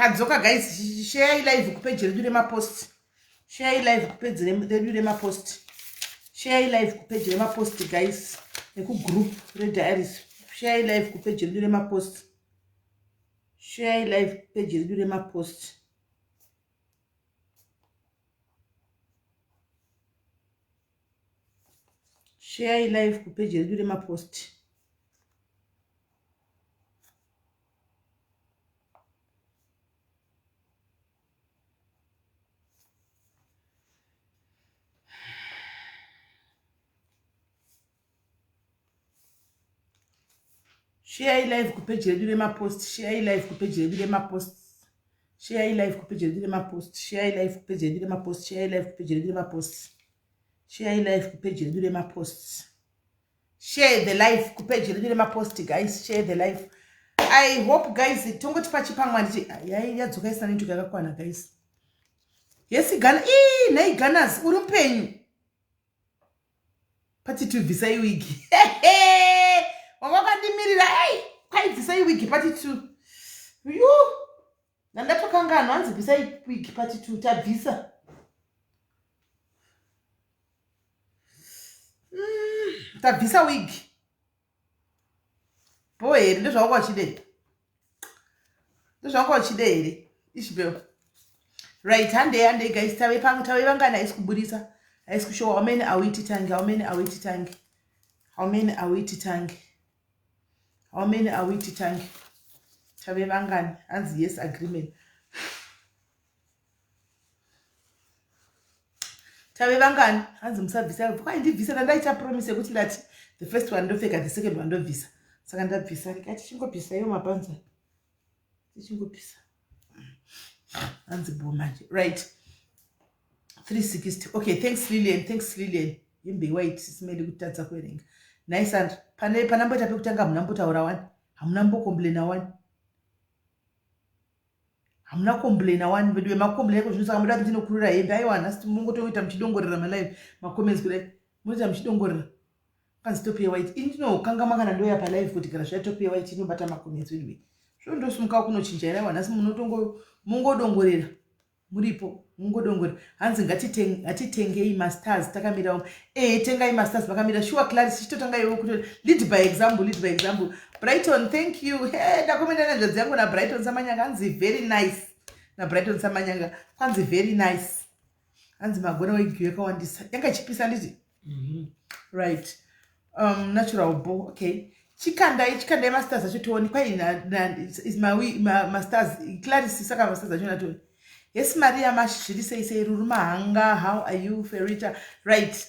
Tadzoka guys, share live kupeji redu remapost. Share live kupeji redu remapost. Share live kupeji remapost guys, nekugroup rediaries. Share live kupeji redu remapost. Share live kupeji redu remapost. Share live kupeji redu remapost. Share live kupeji redu remapost. Share live kupeji redu remapost. Share live kupeji redu remapost. Share live kupeji redu remapost. Share live kupeji redu remapost. Share live kupeji redu remapost. Share the live kupeji redu remapost guys. Share the live. I hope guys tongoti pachipamwa ndichi yadzoka isina network yakakwana guys. Yes Ghana. Ii nhai Ghanas uri mupenyu. Pati 2 bvisai wigi. Wanga wakandimirira. Hey, kwai bvisai wigi pati 2. Yu. Ndandatokanganwa hanzi bvisai wigi pati 2 tabvisa. Tabvisa wigi. Bho here ndozvawanga uchide. Ndozvawanga uchide here? Ishbel. Right, handei handei guys, tave pamwe tave vangani haisi kuburisa. Haisi kushowa how many are we titange? How many are we titange? How many are we titange? How many are we titange? Tave vangani? Hanzi yes agreement. Tave vangani? Hanzi musabvisa. Kwai ndibvise ndandaita promise yekuti ndati the first one ndopfeka, the second one ndobvisa. Saka ndabvisa. Rega tichingobvisa iwo mabhanzi. Tichingobvisa. Hanzi bo manje. Right. 360. Okay, thanks Lilian, thanks Lilian. Hembe white simele kutadza kuverenga. Nice and pane panamboita pekutanga hamuna mbotaura wani. Hamuna mbocomplaina wani. Hamuna complaina wani vedu vemacomplaina iko zvino saka muda kuti ndinokurira hembe. Aiwa nhasi mungotoita muchidongorera malive macomments kudai. Munoita muchidongorera. Kanzi top yewhite. Ini ndinokangamwa kana ndoya palive kuti kana zviya top yewhite inobata macomments vedu. Zvino ndosimuka kunochinja here aiwa nhasi munotongo mungodongorera. Muripo mungodongorera. Hanzi ngatitengei mastars takamira. Tengai mastars makamira. Sure Clarice chitotanga iwe kuti lead by example, lead by example. Brighton, thank you. Hey, ndakomenda nenjodzi yangu na Brighton Samanyanga. Hanzi very nice. Na Brighton Samanyanga. Kwanzi very nice. Hanzi magona wig yakawandisa. Yanga ichipisa nditi? Right. Natural bo. Okay. Chikandai, chikandai masters acho tione. Kwai na, is my masters. Clarice saka masters acho natoni. Yes Maria Mash zviri sei sei Ruru Mahanga, how are you Ferita? Right.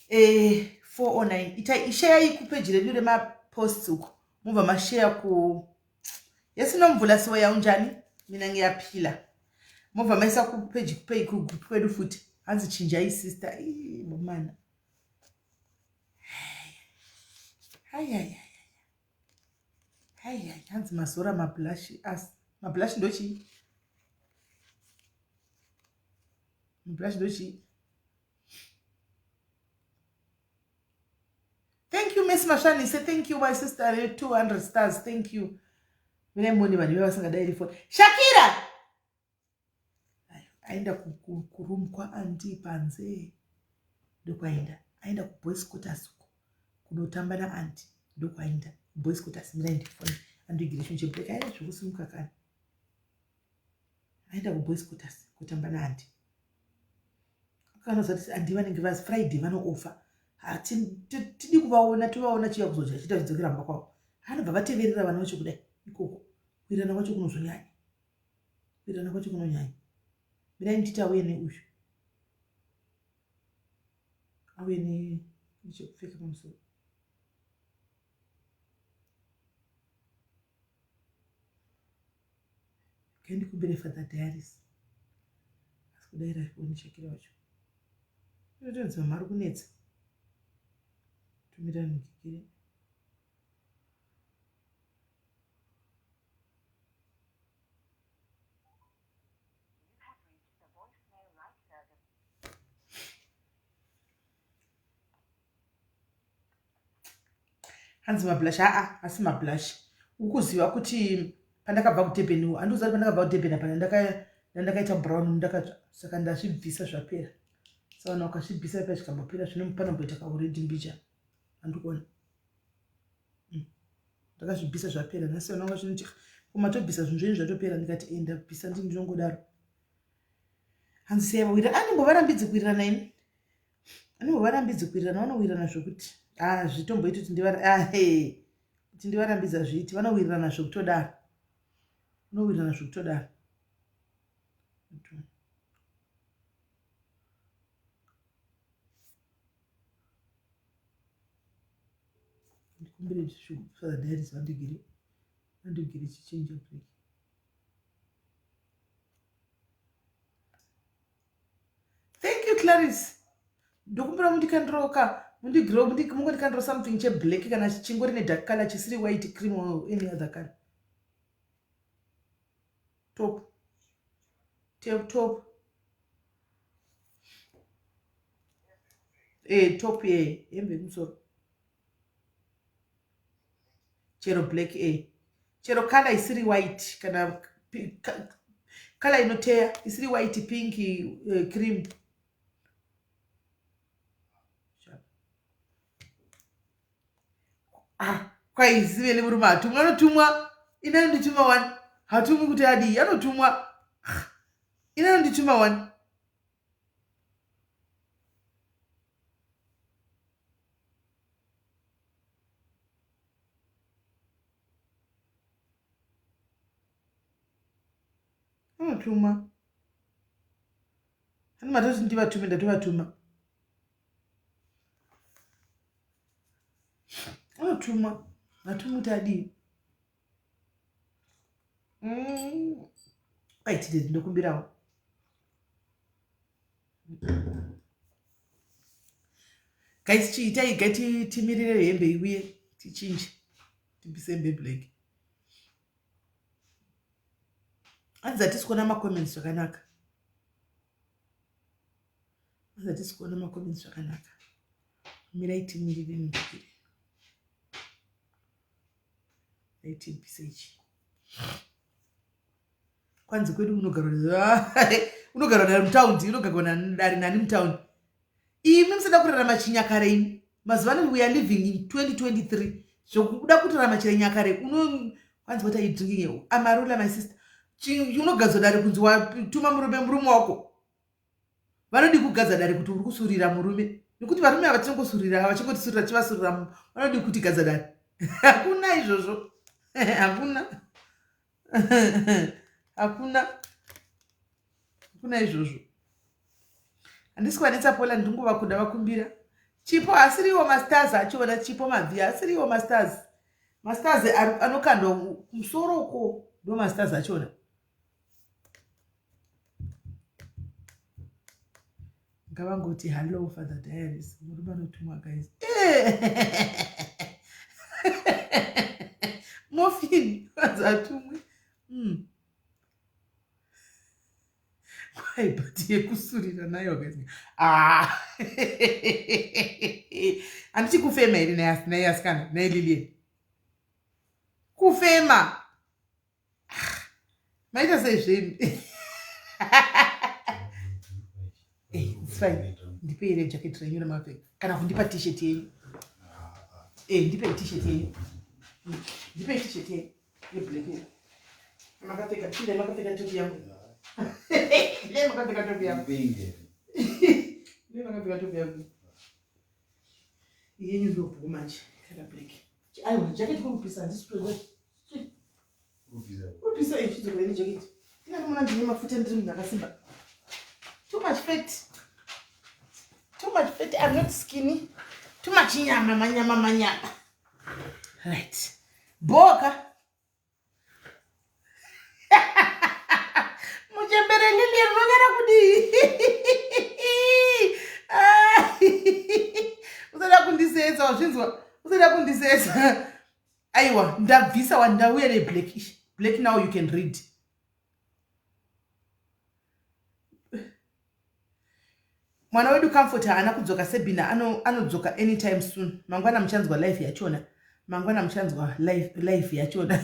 409. Itai share kupeji redu remaposts uko. Mubva mashare ku Yes Nomvula siweya unjani? Mina ngiyaphila. Mubva maisa kupeji ku group kwedu futi. Hanzi chinjai sister. Ii bomana. Hai hai. Hai hai, hanzi mazora mablush as. Mablush ndochi? Mablush ndochi? Thank you Miss Mashanise, thank you my sister, 200 stars, thank you. Mine moni vanhu vasingadai phone. Shakira! Aenda kuroom kwa auntie panze. Ndokwaenda. Aenda ku boys quarters uko. Kunotamba na auntie. Ndokwaenda. Boys quarters mira ndifone. Andigire chinhu chebreak. Aenda zvekusimuka kani. Aenda ku boys quarters kutamba na auntie. Akanozati auntie vanenge vazi Friday vanoofa. Tidi kuvaona, tovaona chiya kuzodya chiita chidzokera mumba kwavo. Anobva vateverera vana vacho kudai ikoko. Kuirana kwacho kunozonyanya. Kuirana kwacho kunonyanya. Mirai nditi auye neuyu. Auye nechekupfeka pamusoro. Ndikumbire Father Diaries. Asi kudaira foni Shakira wacho. Inotonzi mama ari kunetsa. Tumira nigikire. Hanzi mablush, aa asi mablush. Ukuziva kuti Pandakabva kuDurban, handiziva kuti pandakabva kuDurban apa ndandakaita brown, ndakatsva, saka ndazvibvisa zvapera. Saka kana ukazvibvisa ipa zvikambopera, zvino panomboita kauredi mbicha, handikuona. Ndakazvibvisa zvapera nhasi. Vananga zvinoti kumatobvisa zvinhu zvenyu zvatopera. Ndikati enda bvisa, ndini ndinongodaro. Hanzi sei vawirira? Anombovarambidzi kuwirirana ini, anombovarambidzi kuwirirana, vanowirirana zvokuti hazvitomboiti kuti kuti ndivarambidza zviiti. Vanowirirana zvekutodaro, vanowirirana zvekutodaro. Ndikumbire Father Diaries vandigire chichinja break. Thank you, Clarice. Ndokumbira mundikandiroka, mundigiro, mungondikandiro something cheblack kana chingori nedark color, chisiri white, cream or any other color. Top, top, top, top, hembe yemusoro, chero black, chero color isiri white, kana color inoteya isiri white, pink, cream. Ah, kwaizivele murume hatumwa, anotumwa. Ini anondituma wani, hatumwi kuti adii, anotumwa. Ini anondituma wani. Anotumwa ani? Matoti ndivatume, ndatovatuma. Anotumwa, hatumwi kuti adii. Aitide, ndokumbirawo guys, chiitai gai, timirire hembe iuye, tichinje, tibvise hembe black. Hanzi hatisi kuona macomments zvakanaka, hanzi hatisi kuona macomments zvakanaka. Mirai timirire mubikire, aitibvise ichi. Kwanzi kwedu unogara dare mutaundi, unogarwa dare nani mutaundi? Imi musada kurarama chinyakare imi. Mazuva ano we are living in 2023, zvokuda kutorarama chinyakare uno. Kwanzi what are you drinking? Amarula, my sister. Unogadzwa dare kunzi watuma murume, murume wako vanodi kugadza dare kuti uri kusurira murume, nekuti varume ava tinongosurira, vachingotisurira, tichivasurira, vanodi kuti gadza dare. Hakuna izvozvo, hakuna, hakuna, hakuna izvozvo. Handisi kuvanetsa Pola, ndingova kuda vakumbira chipo. Asiriwo mastars achiona chipo mabvi, asiriwo mastars. Mastars anokandwa kumusoro uko, ndo mastars achona. Ngavangoti hello Father Diaries. Murume anotumwa guys. Mofin vanzi atumwe. Kwai but yekusurira nayo guys, ah, handiti kufema here naye asikana, naye Lilian? Kufema maita sei zvemi? It's fine. Ndipe here jacket renyu ramapfeka, kana kundipa T-shirt yenyu. Ndipe T-shirt yenyu, ndipe T-shirt yenyu yeblack makapfeka. Chinda makapfeka top yangu, ne makapfeka top yangu, ne makapfeka top yangu yenyu. Ndobhuku manje kana black. Aiwa, jacket kurupisa, handisi kurupisa. Ichidzokera nejacket inganomona. Ndine mafuta, ndiri munhu akasimba. Too much fat, too much fat. I'm not skinny. Too much nyama, manyama, manyama. Right, boka muchembere Lilian, unonyara kudii? Usada kundisetsa, wazvinzwa? Usada kundisetsa. Aiwa, ndabvisa wa, ndauya neblack ish, black. Now you can read. Mwana wedu Comfort haana kudzoka. Sebina anodzoka ano anytime soon. Mangwana muchanzwa life yachona, mangwana muchanzwa life yachona.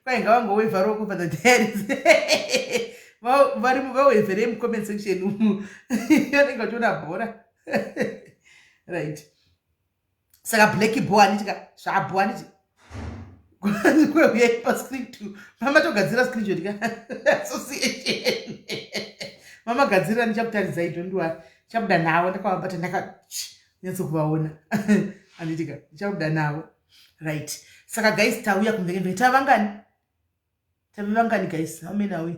Kwai ngavangowevha roko pa the diaries. Vari vawevherei mucomment section umu. Vanenge vachiona bhora. Right. Saka black bo handiti ka zvabho handiti. Kweuyai pascreen 2. Mama togadzira screenshot ka. Association. Mama gadzirira ndichakutaridzai don't worry. Chabuda navo ndakavabata ndaka nyatsokuvaona. Handiti ka ndichabuda navo. Right. Saka guys tauya kumvenge tavangani? Tavangani guys? How many are we?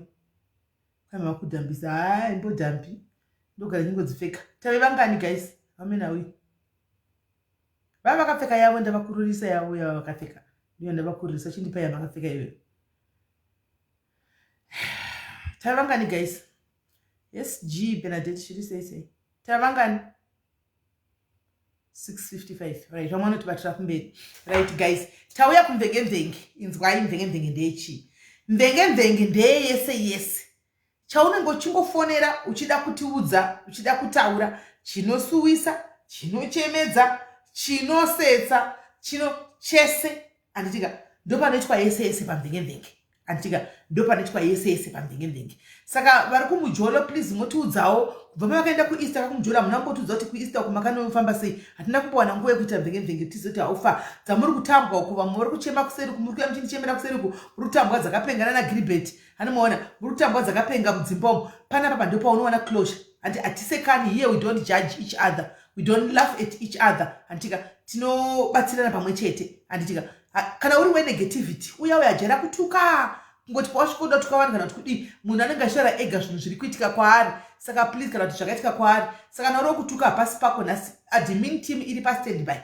Kama kudhambisa. Hayi mbodhambi. Ndogara ndingodzipfeka. Tave vangani guys? How many are we? Vava vakapfeka yavo ndavakururisa yavo yava vakapfeka. Ndiyo ndavakururisa chindipa yamakapfeka iyoyo. Tave vangani guys? SG Bernadette shiri sei sei. Tave vangani? 655 right vamwe vanotibatira kumberi right guys tauya kumvengemvenge inzwai mvengemvenge ndeyechii mvengemvenge ndeye yese yese chaunenge uchingofonera uchida kutiudza uchida kutaura chinosuwisa chinochemedza chinosetsa chino chese anditika ndopanoitwa yese yese pamvengemvenge anditika ndopanoitwa yese yese pamvengemvenge saka vari kumujolo please motiudzawo kubva pavakaenda kueaster kakumujolo hamuna kumbotiudza kuti kueaster uku makanofamba sei hatina kumbowana nguva yekuita mvengemvenge tizive kuti haufa dzamuri kutambwa uku vamwe vari kuchema kuseri uku muri kuya muchindichemera kuseri uku muri kutambwa dzakapengana nagiribet anomaona muri kutambwa dzakapenga mudzimba umu panapa ndopaunowana closure hanti hatisekani here we don't judge each other we don't laugh at each other handitika tinobatsirana pamwe chete handitika kana uri wenegativity uya uya jaira kutuka kungoti pawasvika uda kutuka vanhu kana kuti kudii munhu anenge achitaura ega zvinhu zviri kuitika kwaari saka please kana kuti zvakaitika kwaari saka kana uri wekutuka hapasi pako nhasi admin team iri pastand by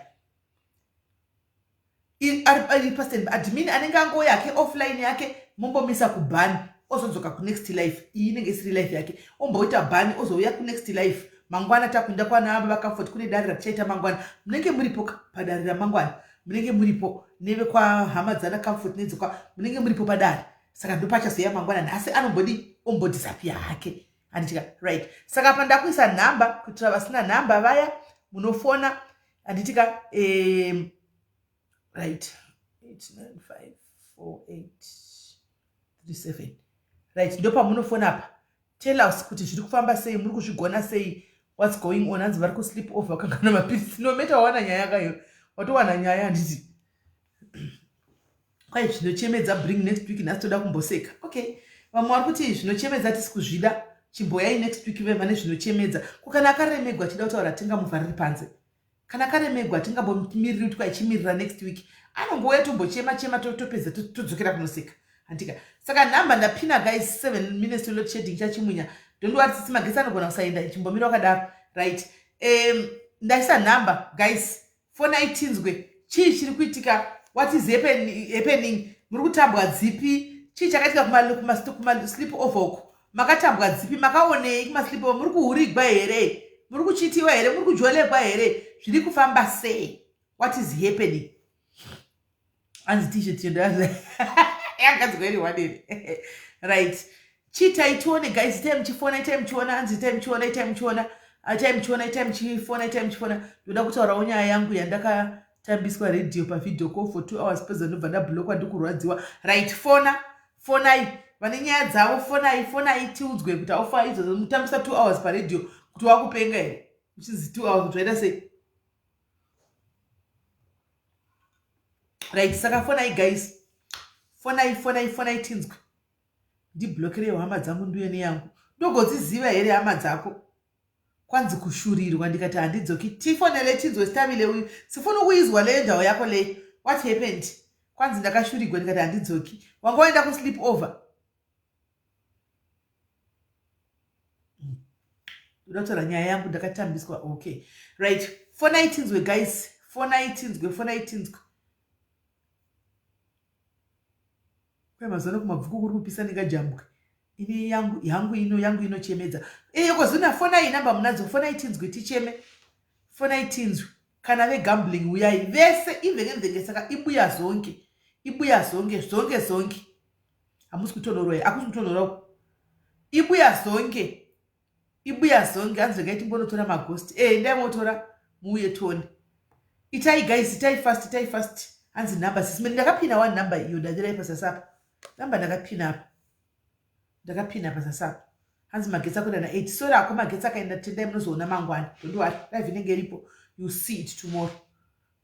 ari pastand by admin anenge angouya hake offline yake mombomisa kubhani ozodzoka kunext life iyi inenge isiri life yake omboita bhani ozouya kunext life mangwana takuenda kwana baba comfort kune dare ratichaita mangwana munenge muripo padare ramangwana munenge muripo nevekwahama dzana comfort nedzekwa munenge muripo padare saka ndopachazouya mangwana nhasi anombodi ombodisapia hake handitika right saka apa ndakuisa nhamba kuitira vasina nhamba vaya munofona handitika right 8954837 right ndopamunofona apa tell us kuti zviri kufamba sei muri kuzvigona sei what's going on hanzi vari kusleep over kangana mapirisi no matter wawana nyaya kayo watowana nyaya handiti kwai zvinochemedza bring next week nhasi toda kumboseka okay vamwe vari kuti zvinochemedza tisi kuzvida chimboyai next week ve vane zvinochemedza ko kana akaremegwa achida kutaura tingamuvhariri panze kana akaremegwa tingambomiriri kuti kwaichimirira next week anongouya tombochema chema topedza todzokera kunoseka handika saka nhamba ndapina guys 7 minutes to load shedding chachimunya don't worry tsitsi magetsi anogona kusaenda chimbomira wakadaro right ndaisa nhamba guys fonai tinzwe chii chiri kuitika what is happening muri kutambwa dzipi chii chakaitika kumasleep over uku makatambwa dzipi makaonei kumasleep over muri kuhurigwa here muri kuchitiwa here muri kujolegwa here zviri kufamba sei what is happening hanzi t-shirt iyo yakagadzirwa iri one right chiitai tione guys itai muchifona itai muchiona hanzi itai muchiona itai muchiona itai muchiona itai muchifona itai muchifona ndoda kutaurawo nyaya yangu yandakatambiswa radio pavideo call for 2 hours pedza ndobva ndablockwa ndikurwadziwa right fona fonai vane nyaya dzavo fonai fonai tiudzwe kuti aufa idzodzo mutambisa 2 hours paradio kuti wakupenga here uchinzi 2 hours kuti waita sei right saka fonai guys fonai fonai fonai tinzwe ndiblokerewo hama dzangu nduye neyangu ndogodziziva here hama dzako kwanzi kushurirwa ndikati handidzoki tifonele tinzwe sitabile uyu sifuna ukuizwa leyo ndawo yako leyo what happened kwanzi ndakashurigwa ndikati handidzoki wanga waenda kusleep over ndoda kutaura nyaya yangu ndakatambiswa okay right fonai tinzwe guys fonai tinzwe fonai tinzwe kwai mazuva ano kumabvuku kuri kupisa ndingajambwe ini yangu yangu ino yangu inochemedza iyo kozina fonai namba munadzo fonai tinzwe ticheme fonai tinzwe kana vegambling uyai vese imvengemvenge saka ibuya zonke ibuya zonke zonke zonke hamusi kutonhorwa here hakusi kutonhora uku ibuya zonke ibuya zonke hanzi regai timbonotora maghost e endai motora muuye tione itai guys itai fast itai fast hanzi number sisi mene ndakapina one number iyo dadirai pasasi apa. Namba ndakapina apa. Ndakapina pazasi apa. Hanzi magetsi akuenda na 8. Sorry hako magetsi akaenda tendai munozoona mangwana. Don't worry. Live inenge iripo. You see it tomorrow.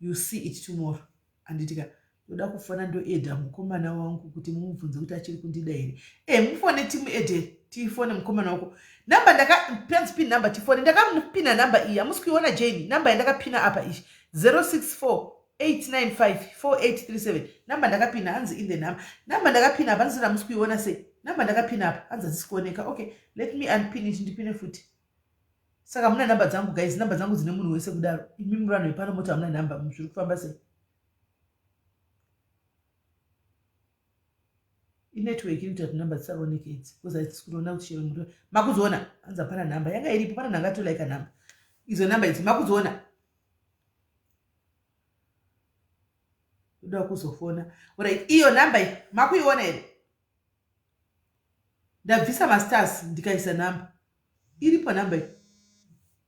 You see it tomorrow. Handiti ka ndoda kufona ndoedha mukomana wangu kuti mumubvunze kuti achiri kundida here. Eh mufone timuedhe tifone mukomana wako. Number ndaka pins pin number tifone. Ndakamupina number iyi. Hamusi kuiona Jane. Number yandakapina apa iyi. 064 8954837 number ndakapina hanzi in the number number ndakapina apa hanzi hamusi kuiona sei number ndakapina apa hanzi hadzisi kuoneka okay let me unpin it ndipine futi saka hamuna number dzangu guys number dzangu dzine munhu wese kudaro imi muri vanhu vepano moti hamuna number zviri kufamba sei inetwork inoita kuti number dzisaoneke idzi because haisi kutoona kuti chero muto makudziona hanzi hapana number yanga iripo pana nhanga tolaika number idzo number idzi makudziona ndoda kuzofona orit iyo number iyi makuiona here ndabvisa mastars ndikaisa number iripo number iyi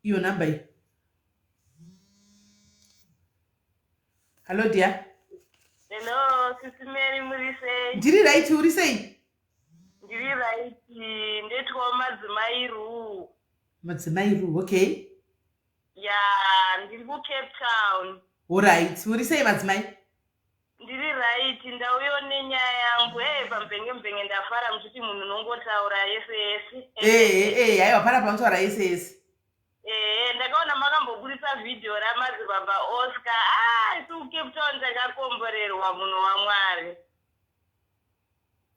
iyo number iyi hallo dear Hello, Sisi Mary, muri sei? Ndiri right, uri sei? Ndiri right, ndetwa Madzimai Ru. Madzimai Ru, okay. Ya, ndiri ku Cape Town. Alright, uri sei madzimai? Ndiri right, ndauyo nenyaya yangu. Hey, pamvenge mvenge ndafara muchiti munhu unongotaura yese yese. Eh, eh, haiwa pana panotaura yese yese. Eh, ndakaona makamboburitsa vhidhiyo ramadzibaba Oscar. Ah, isu kuCape Town takakomborerwa munhu waMwari.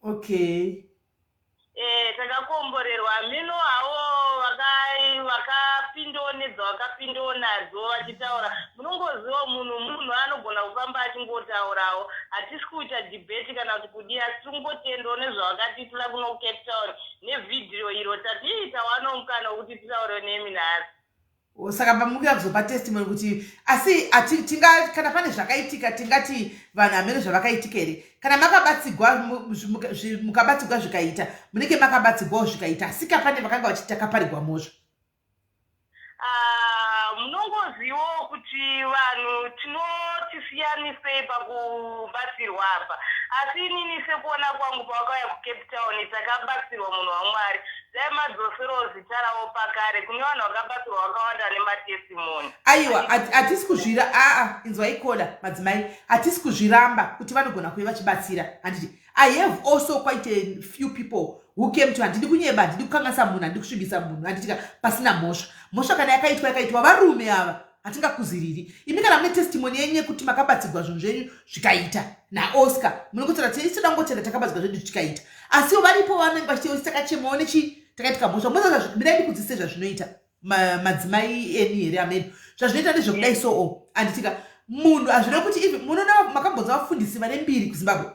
Okay. Eh, takakomborerwa mino hawo vakapindawo nedzavakapindawo nadzo vachitaura. Munongoziva munhu munhu anogona kufamba achingotaurawo. Hatisi kuita debate kana kuti kudii asi tiri kungotendawo nezvavakatiitira kuno kuCape Town. Nevhidhiyo iro tati ii tawanawo mukana wekuti titaure nemi nhasi. Saka pamukuya kuzopa testimony kuti asi ati tinga kana pane zvakaitika tingati vanhu hameno zvavakaitika here kana makabatsigwa mukabatsigwa zvikaita munenge makabatsigwawo zvikaita asika pane vakanga vachiti takaparigwa mhosva. Ah, munongozivawo kuti vanhu tinotisiyanisei pakubatsirwa apa asi inini sekuona kwangu pavakauya kucape town takabatsirwa munhu wamwari dai madzoserawo zita ravo pakare kune vanhu vakabatsirwa vakawanda nematestimony aiwa hatisi kuzvira aa inzwai kola madzimai hatisi kuzviramba kuti vanogona kuve vachibatsira handiti I have also quite a few people who came to handidi kunyeba handidi kukanganisa munhu handidi kusvibisa munhu handitika pasina mhosva mhosva kana yakaitwa yakaitwa varume ava hatingakuziriri imi kana mune testimony yenyu yekuti makabatsigwa zvinhu zvenyu zvikaita naoscar munongotaura ti isu tangotenda takabatsigwa zvedu zvikaita asiwo varipo vanenge vachiti takachemawo nechi takaitika mhosva moza mirai ndikudzidzise zvazvinoita madzimai eni here ameno zvazvinoita ndezvekudai so o anditika munhu hazvireve kuti even munoona makambonzwa vafundisi vane mbiri kuzimbabwe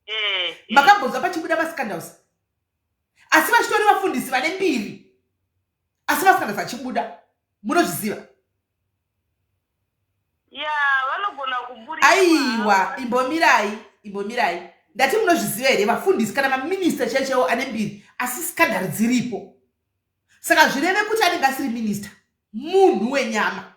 eh, eh. makambonzwa pachibuda mascandals asi vachitori vafundisi vane mbiri asi mascandals achibuda munozviziva ya vanogona kuburitsa aiwa imbomirai imbomirai ndati munozviziva here vafundisi kana maminista chaiwo chaiwo ane mbiri asi scandal dziripo saka zvireve kuti anenge asiri minista munhu wenyama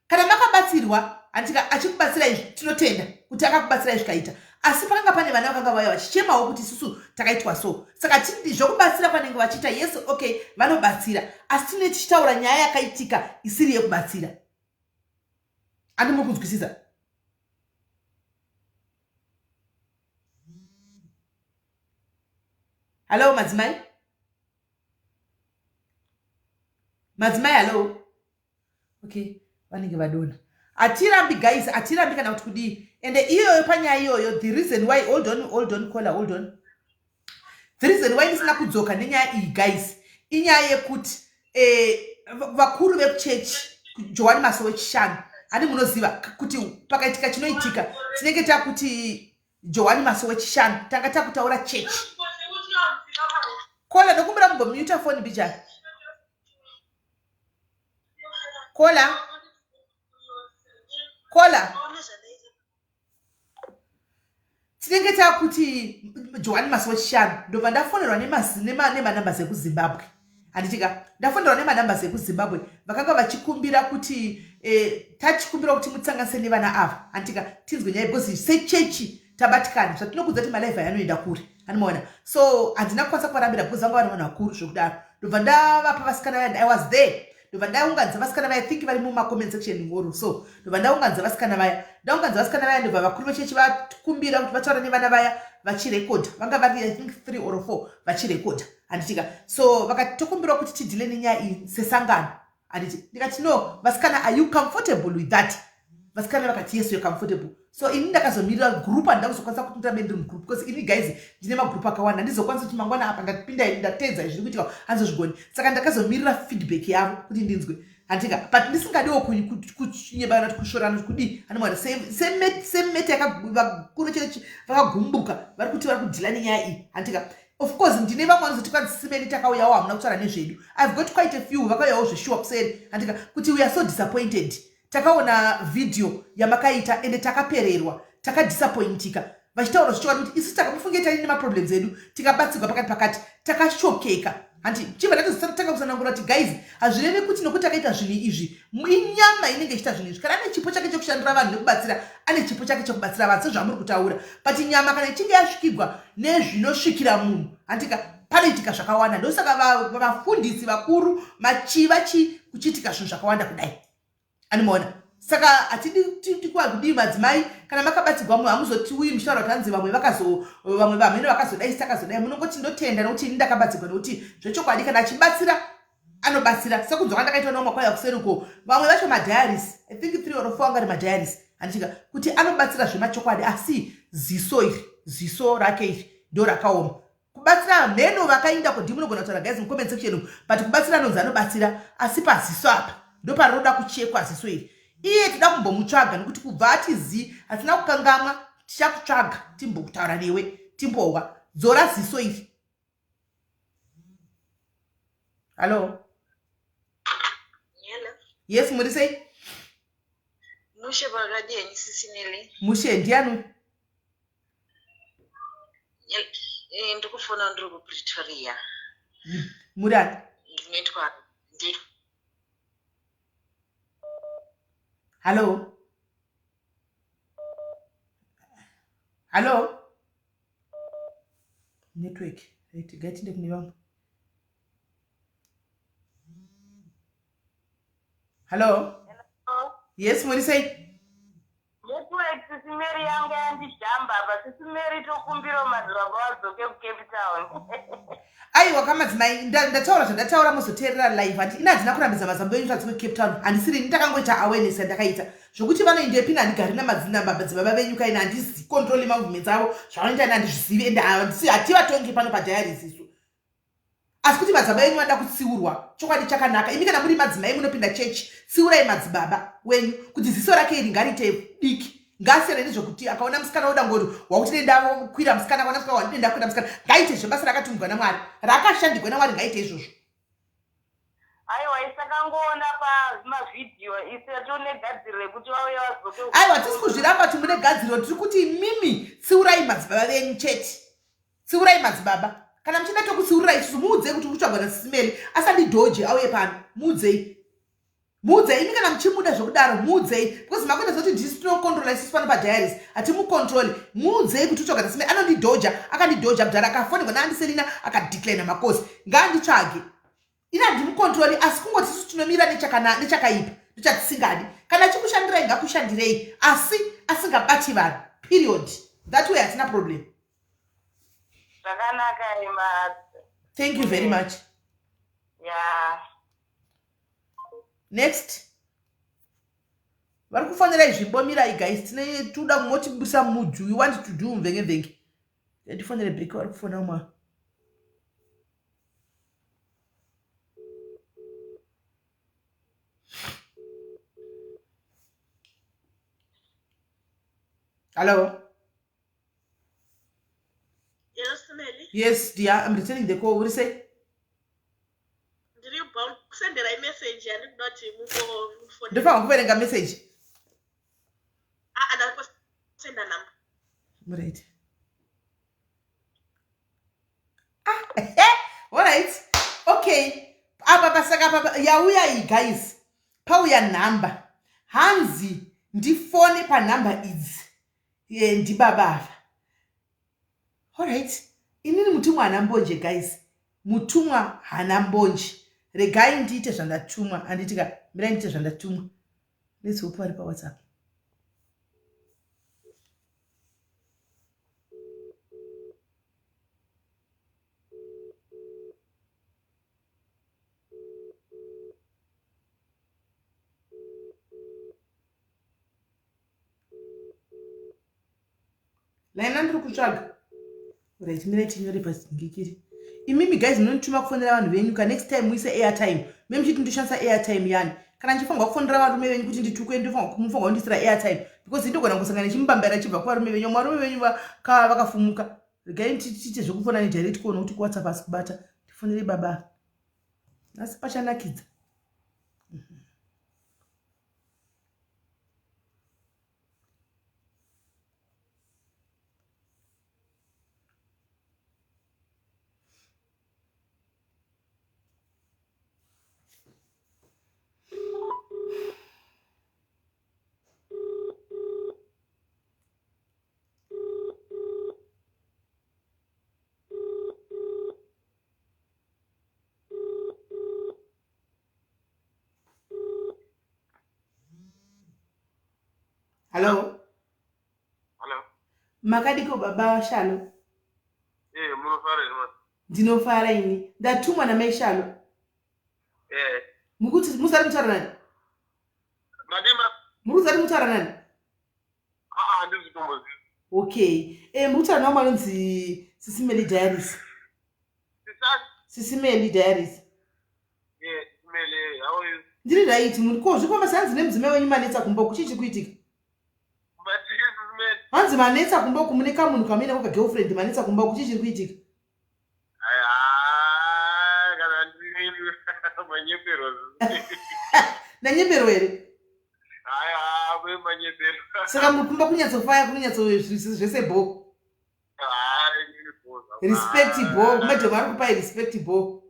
kana makabatsirwa andika achikubatsirai tinotenda kuti akakubatsirai zvikaita asi pakanga pane vana vakanga vauya vachichemawo kuti isusu takaitwa so saka zvokubatsira kwanenge vachiita yes okay vanobatsira asi tine tichitaura nyaya yakaitika isiri yekubatsira andi muri kunzwisisa hallo madzimai madzimai hallo okay vanenge vadona hatirambi guys hatirambi kana kuti kudii ende iyoyo panyaya iyoyo the reason why hold on hold on caller hold on the reason why ndisina kudzoka nenyaya iyi guys inyaya yekuti eh, vakuru vekuchechi johani maso wechishanu hani munoziva kuti pakaitika chinoitika tinenge takuti Johani maso wechishanu tanga takutaura church. Kola ndokumbira kumbomuta foni bijana. Kola. Kola. Tinenge takuti Johani maso wechishanu ndobva ndafonerwa nemanambers ekuZimbabwe. Handitika ndafonerwa nemanambers ekuZimbabwe vakanga vachikumbira kuti eh, tachikumbira kuti mutsanganise nevana ava handitika tinzwe nyaya because sechechi Tabatikana zvatinokudza kuti malive aya anoenda kure, anomaona. So handina kukwanisa kuvarambira because vanga vari vanhu vakuru zvekudaro. Ndobva ndavapa vasikana vaya. I was there. Ndobva ndaunganidza vasikana vaya, think vari mumacomment section ngoro. So ndobva ndaunganidza vasikana vaya, ndaunganidza vasikana vaya. Ndobva vakuru vechechi vakumbira kuti vataura nevana vaya vachirekodha. Vanga vari, I think, three or four vachirekodha, handitika? So vakati tokumbirawo kuti tidhile nenyaya iyi sesangano, handiti? Ndikati, "No, vasikana, are you comfortable with that?" Vasikana vakati, "Yes, you're comfortable." So ini ndakazomirira group. Handida kuzokwanisa kuti ndirambe ndiri mugroup because ini, guys, ndine magroup akawanda. Handizokwanisa kuti mangwana apa ndapinda, ndatedza zviri kuitika, handizozvigoni. Saka ndakazomirira feedback yavo kuti ndinzwe, handika? But ndisingadiwo kunyebana kuti kushorana kuti kudii, handimwana. Semete vakuru chechi vakagumbuka, vari kuti vari kudhila nenyaya iyi, handika? Of course ndine vamwe vanozoti, "Kwanzi simeni takauyawo, hamuna kutaura nezvedu." I've got quite a few vakauyawo zveshuwa kuseri, handika, kuti, "We are so disappointed. Takaona vhidhiyo yamakaita ende takapererwa, takadisappointika." Vachitaura zvichokwadi kuti isu takamufunge taine nemaproblems edu, tikabatsirwa pakati pakati, takashokeka, handi? Chibva tatozotanga kusanangura kuti, guys, hazvirevi kuti nokuti akaita zvinhu izvi, inyama inenge ichiita zvinhu izvi. Kana ane chipo chake chekushandira vanhu nekubatsira, ane chipo chake chekubatsira vanhu sezvamuri kutaura. But nyama kana ichinge yasvikigwa nezvinosvikira munhu, handika, panoitika zvakawanda. Ndosaka vafundisi vakuru machiva chi kuchiitika zvinhu zvakawanda kudai, animaona? Saka hatidi kudii, madzimai, kana makabatsirwa mumwe, hamuzotiuyi muchitaura kuti hanzi vamwe vakazo, vamwe vamhene vakazodai, takazodai. Munongoti, "Ndotenda nokuti ini ndakabatsirwa." Nokuti zvechokwadi kana achibatsira, anobatsira. Sekunzwa kwandakaitwa nomwe kwauya kuseruko, vamwe vacho madiaries, I think three or four angari madiaries, handichika, kuti anobatsira zvemachokwadi, asi ziso iri, ziso rake iri ndo rakaoma kubatsira. Mheno vakaenda kudi, munogona kutaura, guys, mucomment section. But kubatsira anonzi anobatsira, asi paziso apa ndo parinoda kuchekwa ziso iri. Iye toda kumbomutsvaga nekuti kubva ati zi, hatina kukangamwa. Tichakutsvaga, timbokutaura newe, timbohwa. Dzora ziso iri. Hallo? Hello. Yes, muri sei? Mushe, pakadini, sisinele? Mushe. Ndiani? Ndikufona ndiri kuPretoria. Muri ani? Ndinoitwa ndi Hallo, hallo, network. Right, ngaitinde kune vamwe. Hallo? Yes, muri sei? Network, sisi Mary, yanga yandijamba apa. Sisi Mary, tokumbirawo madzibaba vadzoke kuCape Town. Aiwa kamadzimai, ndataura zvandataura, muzoteerera live. Handi ina, handina kurambidza mazambo enyu zvadzi kuCape Town. Handisiri ini, ndakangoita awareness yandakaita zvokuti vanoendepi. Handigari namadzibaba venyu kaina, handizi control mamovements avo, zvavanoita ina handizvizivi, ende hativatongi pano padiaries isu. Asi kuti madzibaba enyu vanoda kutsiurwa, chokwadi chakanaka. Imi kana muri madzimai munopinda chechi, tsiurai madzibaba wenyu kuti ziso rake iri ngariite diki, ngasiyane nezvekuti akaona musikana oda ngori wakuti nendakwira musikana, akaona musikana wandine ndakwira musikana. Ngaite zvebasa rakatumbwa naMwari, rakashandigwa naMwari, ngaite izvozvo. Aiwa, isakangoona pamavhidhiyo, ise tone gadziriro yekuti vauye vadzoke. Aiwa, tisi kuzviramba kuti mune gadziriro. Tiri kuti mimi tsiurai madzibaba venyu chete, tsiurai madzibaba. Kana muchida tokutsiurira isusu. Muudzei kuti uri kutsvagwa nasisimeli, asandidhoje, auye pano. Muudzei, muudzei imi kana muchimuda zvekudaro, muudzei, because makuita zoti ndisi tinokontrola isusu pano padiaries. Hatimukontroli. Muudzei kuti utsvaga nasimeli, anondidhoja, akandidhoja kudhara, akafonegwa naandiselina, akadeclina makosi. Ngaanditsvage, ini handimukontroli, asi kungoti isusu tinomira nechakaipa, ndochatisingadi. Kana achikushandirai, ngakushandirei, asi asingabati vanhu, period. That way hatina problem. Zvakanaka ima. Thank you very much. Ya. Next, vari kufonerai zvimbomirai, guys. Tine toda motibudisa muju. We want to do mvenge mvenge. Ndifonere back, vari kufona umwe. Hello? Hello, Simeli. Yes dear, I'm returning the call. Uri sei? Ndiri kusendera imeseji yandikuda kuti mungofonera. Ndofanira kuverenga message? Ah, ndakusenda namba. Right, ah, alright, okay. Apa pasaka apa yauya iyi, guys, pauya nhamba, hanzi ndifone panhamba idzi. Ndibaba ava. Alright, inini mutumwa hana mbonje guys, mutumwa hana mbonje. Regai ndiite zvandatumwa, handiti ka? Mirai ndiite zvandatumwa. Let's hope vari paWhatsApp. Laina ndiri kutsvaga. Right, mirai tinyore pasingikiri. Imimi guys munondituma kufonera vanhu venyu ka next time muise airtime. Me muchiti ndoshandisa airtime yani. Kana ndichifanirwa kufonera varume venyu kuti nditukwe ndofanirwa mufanirwa kundisira airtime because ndogona kusangana nechimbambaira chibva kuvarume venyu. Varume venyu vakafumuka. Regai tiite zvekufona nedirect call nokuti kuWhatsApp asi kubata. Tifonere baba. Asi pachanakidza. Hallo. Hallo. Makadiko baba Shalo? Eh, munofara here mama? Ndinofara ini. Ndatumwa namai Shalo. Eh. Mukuti musati mutaura nani? Madima. Muri kusati mutaura nani? Ah, handisi kumboziva. Okay. Eh, muri kutaura nawo anonzi Sisimeli Diaries. Sisimeli Diaries. Yeah, Sisimeli, how are you? Ndiri right, muri ko zvikoma sanzi nemudzimai wenyu manetsa kumba uku, chii chiri kuitika? Hanzi manetsa kumba uku mune kamunhu kamuina ko kagirlfriend manetsa kumba uku chii chiri kuitika? Ndanyeperwa here? Saka muri kumba kunyatsofaya kunonyatso zvese bho. Respect bho, madam ari kupai respect bho.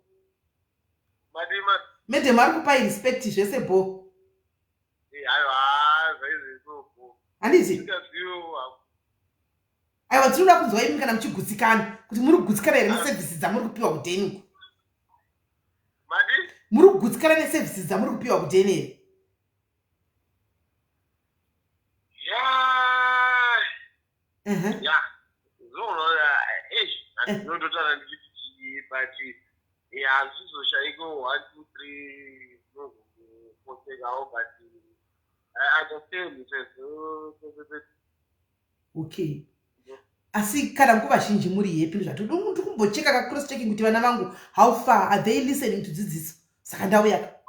Madam ari kupai respect zvese bho. Handiti? Aiwa tinoda kunzwa imi kana muchigutsikana kuti muri kugutsikana here nesevhisi dzamuri kupiwa kudheni uku. Muri kugutsikana nesevhisi dzamuri kupiwa kudheni here? Ya, zvoona, eish, handinototaura ndichiti chii, but hazvizoshaiko 1 2 3 zvinozongopostekawo, but I understand sezvo. Okay, asi kana nguva zhinji muri happy zvatodi ndikumbocheka ka cross checking kuti vana vangu how far are they listening to dzidziso. Saka ndauya ka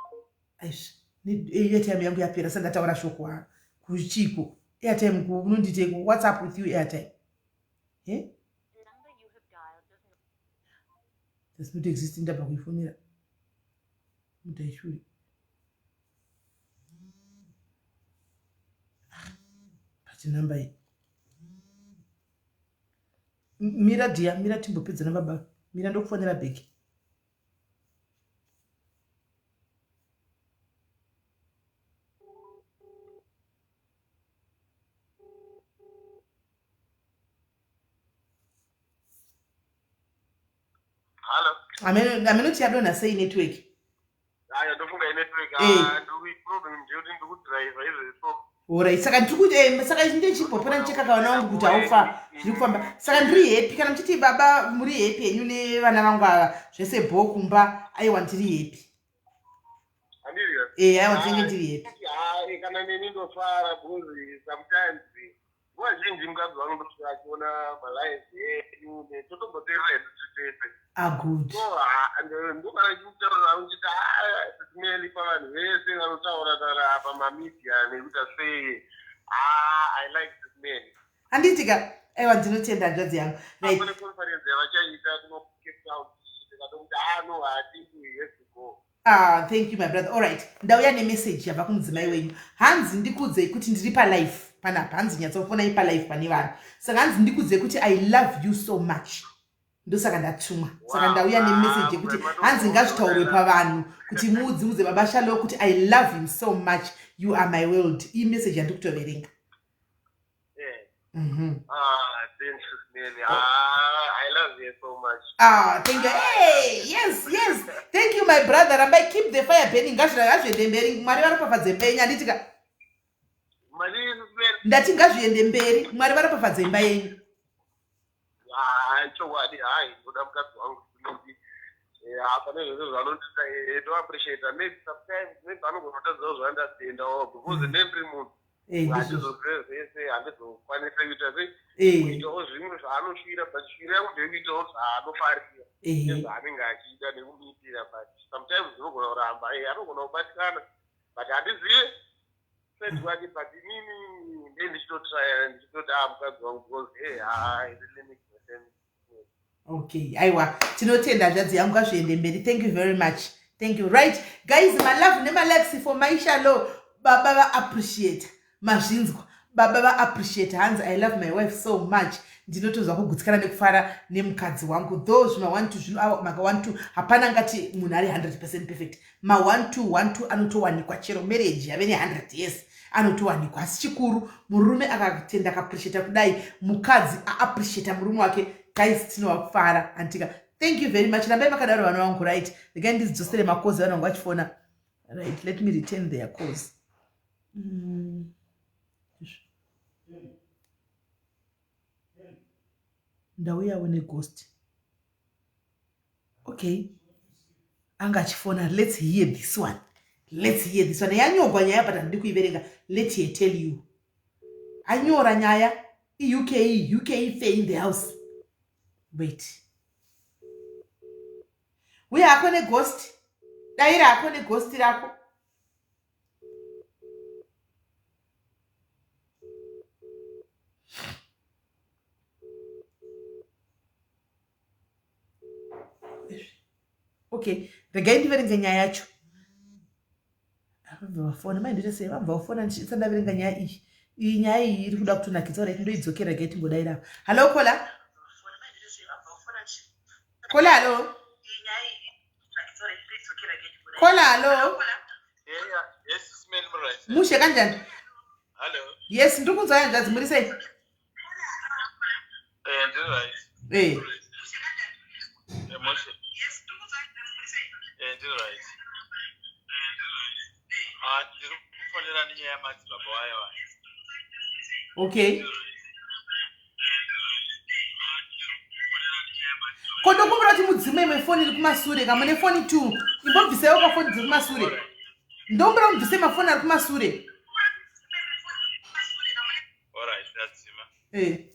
aizvi airtime yangu yapera saka ndataura shoko ha kuchiko airtime unonditeiko what's up with you airtime eh? Does not exist. Ndabva kuifonera mutaishure pati namba iyi. Mira dhiya, mira timbopedza nababa. Mira ndokufonera bheki. Hello. Amenoti yadonha sei network? Aya ndofunga inetwork. Ah, problem ndiyoti ndikudriver izvezvo. Alright, saka ndiri kuti saka ndichimbopera ndicheka kavana vangu kuti haufa zviri kufamba. Saka ndiri happy kana muchiti baba muri happy henyu nevana vangu ava zvese bho kumba. Aiwa ndiri happy. Handiri? Eh, aiwa ndinenge ndiri happy. Ah, kana neni ndofara because sometimes nguva zhinji mukadzi wangu ndosvika achiona malive enyu totomboteerera hedu tiri tese. Ah, good. So ndokana ndichikutaurira uchiti Sisimeli pavanhu vese vanotaura taura apa mamedia nekuita sei, I like Sisimeli. Handiti ka? Aiwa ndinotenda hanzvadzi yangu. Right. Pane conference yavachaita kuno Cape Town, ndikatokuti ah no, I think we have to go. Ah, thank you my brother. All right. Ndauya nemessage yabva kumudzimai wenyu. Hanzi ndikudzei kuti ndiri palife panapa. Hanzi nyatsofonai palife pane vanhu. Saka hanzi ndikudzei kuti I love you so much. Ndosaka ndatumwa. Saka ndauya nemessage yekuti hanzi ngazvitaurwe pavanhu kuti muudze baba Shalo kuti I love him so much. You are my world. Iyi message yandiri kutoverenga. Ah, thank you, Nelly. Ah, I love you so much. Ah, thank you. Hey, yes, yes. Thank you, my brother. Rambai keep the fire burning. Ngazviende mberi. Mwari varopafadze imba yenyu. Handiti ka? Ndati ngazviende mberi. Mwari varopafadze imba yenyu. Ah, chokwadi hai ndoda mukadzi wangu hapana zvese zvaanondiita eh, toappreciata maybe sometimes maybe anogona kutadzawo zvaandatendawo because ndendiri munhu Eh, handizozive zvese handizokwanisa kuita sei eh. kuitawo zvimwe zvaanoshuvira but shuviro yangu ndeyekuitawo zvaanofarira nezvaanenge achiita nekumuitira but sometimes ndinogona kuramba anogona kubatikana but handizive friend wake but inini ndee ndichitotraya ndichitoti a ah, mukadzi wangu because hey hai really makes no sense. Okay, aiwa tinotenda hanzvadzi yangu, ngazviende mberi. Thank you very much, thank you. Right guys, malove nemalikes for Maishalo. Baba vaappreciate, mazvinzwa, baba vaappreciate. Hanzi I love my wife so much, ndinotozwa kugutsikana nekufara nemukadzi wangu, though zvima 1 2 zvino maka 1 2 hapana ngati munhu ari 100% perfect. Ma 1 2 1 2 anotowanikwa chero marriage yave ne 100 years anotowanikwa, asi chikuru murume akatenda akaappreciata kudai, mukadzi aappreciata murume wake, guys, tinovafara antika. Thank you very much, rambai makadaro vana vangu. Right, regai ndidzidzosere macalls, vanhu vangu vachifona. Right, let me return their calls. Ndauyawo neghost. Okay, anga achifona. Let's hear this one, let's hear this one. Yanyogwa nyaya but handidi kuiverenga. Let her tell you. Anyora nyaya iUK, UK fair in the house. Wait, uye hako neghost, daira hako neghost rako. Okay, regai ndiverenge nyaya yacho. Vabva vafona mai, ndoita sei? Vabva vafona ndisati ndaverenga nyaya iyi. Iyi nyaya iyi iri kuda kutonakidza. Right, ndoidzokera. Regai tingodaira. Hallo caller, caller, hallo caller, hallo. Mushe kanjani? Yes, ndiri kunzwa yanzvadzi, muri sei? Ndiri right. Mushe. Ndiri right. Ah, ndiri kufonera nenyaya yamadzibaba wayo aya. Okay, ko ndokumbira kuti mudzime imwe foni iri kumasure. Kamune foni two, imbobvisaiwo kafoni dziri kumasure. Ndokumbira mubvise mafoni ari kumasure. Alright, ndadzima. Ini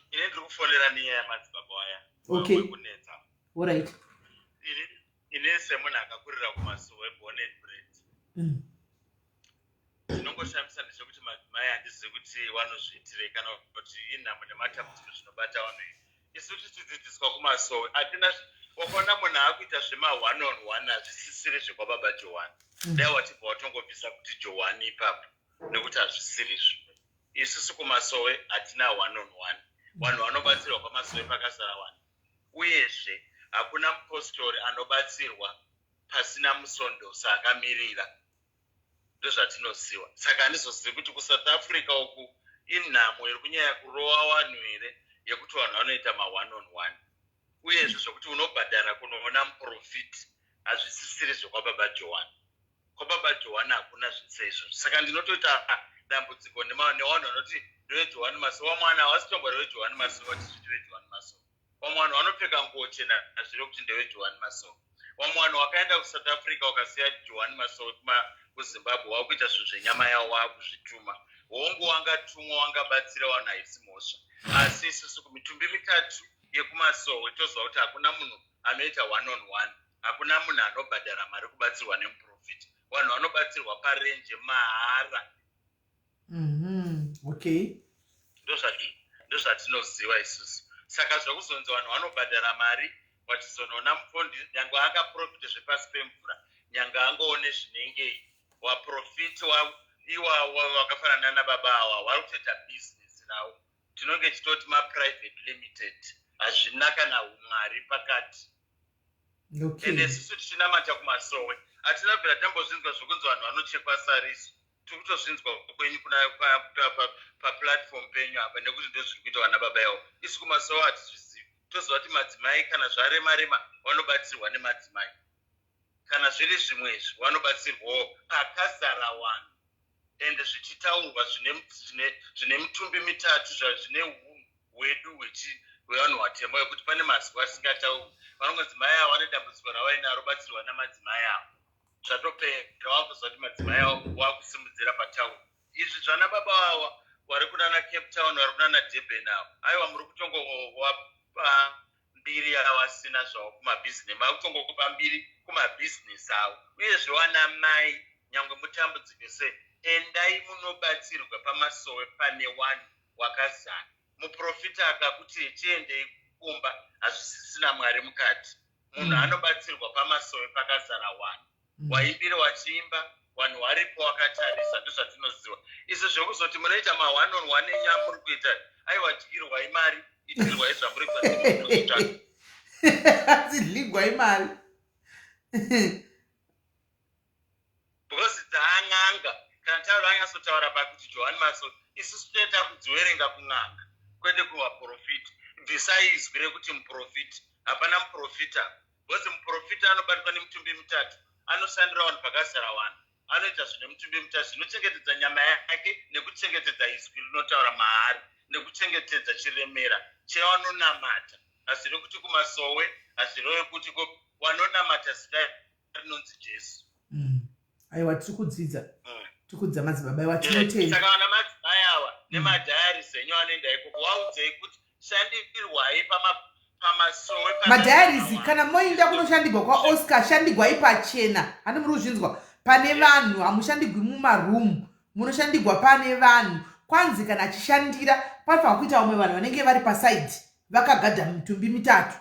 ndiri kufonera nenyaya yamadzibaba waya. Wekunetsa. Ini semunhu akakurira kumasuwe, born and bred. Chinongoshamisa ndechekuti madzimai handizivi kuti vanozviitirei kana kuti inhamo nematambudziko zvinobata vanhu. Isu tichidzidziswa kumasowe hatina. Wakaona munhu akuita zvema one on one, hazvisisiri zvekwababa Johani. Dai wachibva watongobvisa kuti Johani ipapo, nekuti hazvisirizvo. Isusu kumasowe hatina one on one. Vanhu vanobatsirwa kwamasowe pakazara vanhu. Uyezve hakuna mupostori anobatsirwa pasina musondosa akamirira. Ndozvatinoziva. Saka handizozivi kuti kuSouth Africa uku inhamo iri kunyanya kurova vanhu here, yekuti vanhu vanoita ma1 on 1. Uyezve zvokuti unobhadhara kunoona muprofiti hazvisisiri zvekwababa Johani. Kwababa Johani hakuna zvese izvozvo. Saka ndinotoita dambudziko nevanhu vanoti ndeveJohani Masowe. Vamwe vanhu havasi tombori veJohani Masowe, vachizviti veJohani Masowe. Vamwe vanhu vanopfeka nguo chena, hazvire kuti ndeveJohani Masowe. Vamwe vanhu vakaenda kuSouth Africa, wakasiya Johani Masowe kuZimbabwe, wakuita zvinhu zvenyama yavo, waakuzvituma. Hongu, wangatumwa, wangabatsira vanhu, haisi mhosva. Asi isusu kumitumbi mitatu yekumasowe toziva kuti hakuna munhu anoita one on one, hakuna munhu anobhadhara mari kubatsirwa nemuprofita. Vanhu vanobatsirwa parenje mahara. Ndozvatinoziva isusu. Saka zvekuzonzi vanhu vanobhadhara mari vachizonoona mufondi, nyange akaprofita zvepasi pemvura, nyange angoone zvinengei, waprofiti iwawa vakafanana nababa awa vari kutoita bhizinesi ravo. Tinonge chitoti maprivate limited, hazvina kana umwari pakati. Ende isusu tichinamata kumasowe hatina bvira tambozvinzwa zvokunzi vanhu vanochekwa sariso. Tiri kutozvinzwa kwenyu kuna paplatform penyu apa nekuti ndozviri kuita vana baba yavo. Isu kumasowe hatizvizivi. Toziva kuti madzimai kana zvarema rema vanobatsirwa nemadzimai. Kana zviri zvimwe izvi vanobatsirwawo pakazara vanhu ende zvichitaurwa zvine zvine zvine mitumbi mitatu zvine hunhu hwedu hwevanhu vatema wekuti pane mazwi asingataurwi. Vanongonzi mai avo vane dambudziko ravainaro batsirwa namadzimai avo. Zvatopera wakuziva kuti madzimai avo wakusimudzira patown. Izvi zvana baba vawa wari kunana Cape Town vari kunana Durban avo aiwa muri kutongovapa mbiri yavasina zvavo kumabhizinesi makutongokupa mbiri kumabhizinesi avo. Uyezve wana mai nyangwe mutambudzike sei endai munobatsirwa pamasowe pane wanhu wakazara. Muprofita akakuti chiendei kumba hazvisisina Mwari mukati. Munhu anobatsirwa pamasowe pakazara wanhu. Waimbire wachiimba wanhu waripo wakatarisa ndozvatinoziwa. Izvi zvekuzoti munoita ma one on one enyu amuri kuita aiwa dyirwai mari itirwai zvamuri kuita ndozvitsvaga. Dzidligwai mari. Because dzaan'anga kana taura anyatsotaura pakuti Johani Maso isusu tinenge takudziwerenga kun'anga kwete kuvaprofiti. Bvisai izwi rekuti muprofiti hapana muprofita because muprofita anobatwa nemitumbi mitatu anoshandira vanhu pakazara vanhu anoita zvine mitumbi mitatu zvinochengetedza nyama yake nekuchengetedza izwi rinotaura maari nekuchengetedza chiremera chevanonamata. Hazvirevi kuti kumasowe hazvirevi kuti wanonamata zita rinonzi Jesu. Aiwa tiri kudzidza. Tiri kudzidza madzibaba aiwa tinotenda. Saka vana madzimai ava nemadiaries enyu anoenda ikoko waudzei kuti shandirwai pamasowe madiaries kana moinda kunoshandigwa kwaOscar shandigwai pachena handi muri kuzvinzwa pane vanhu hamushandigwi mumaroom munoshandigwa pane vanhu kwanzi kana achishandira panofanira kuita vamwe vanhu vanenge vari pasaidi vakagadha mitumbi mitatu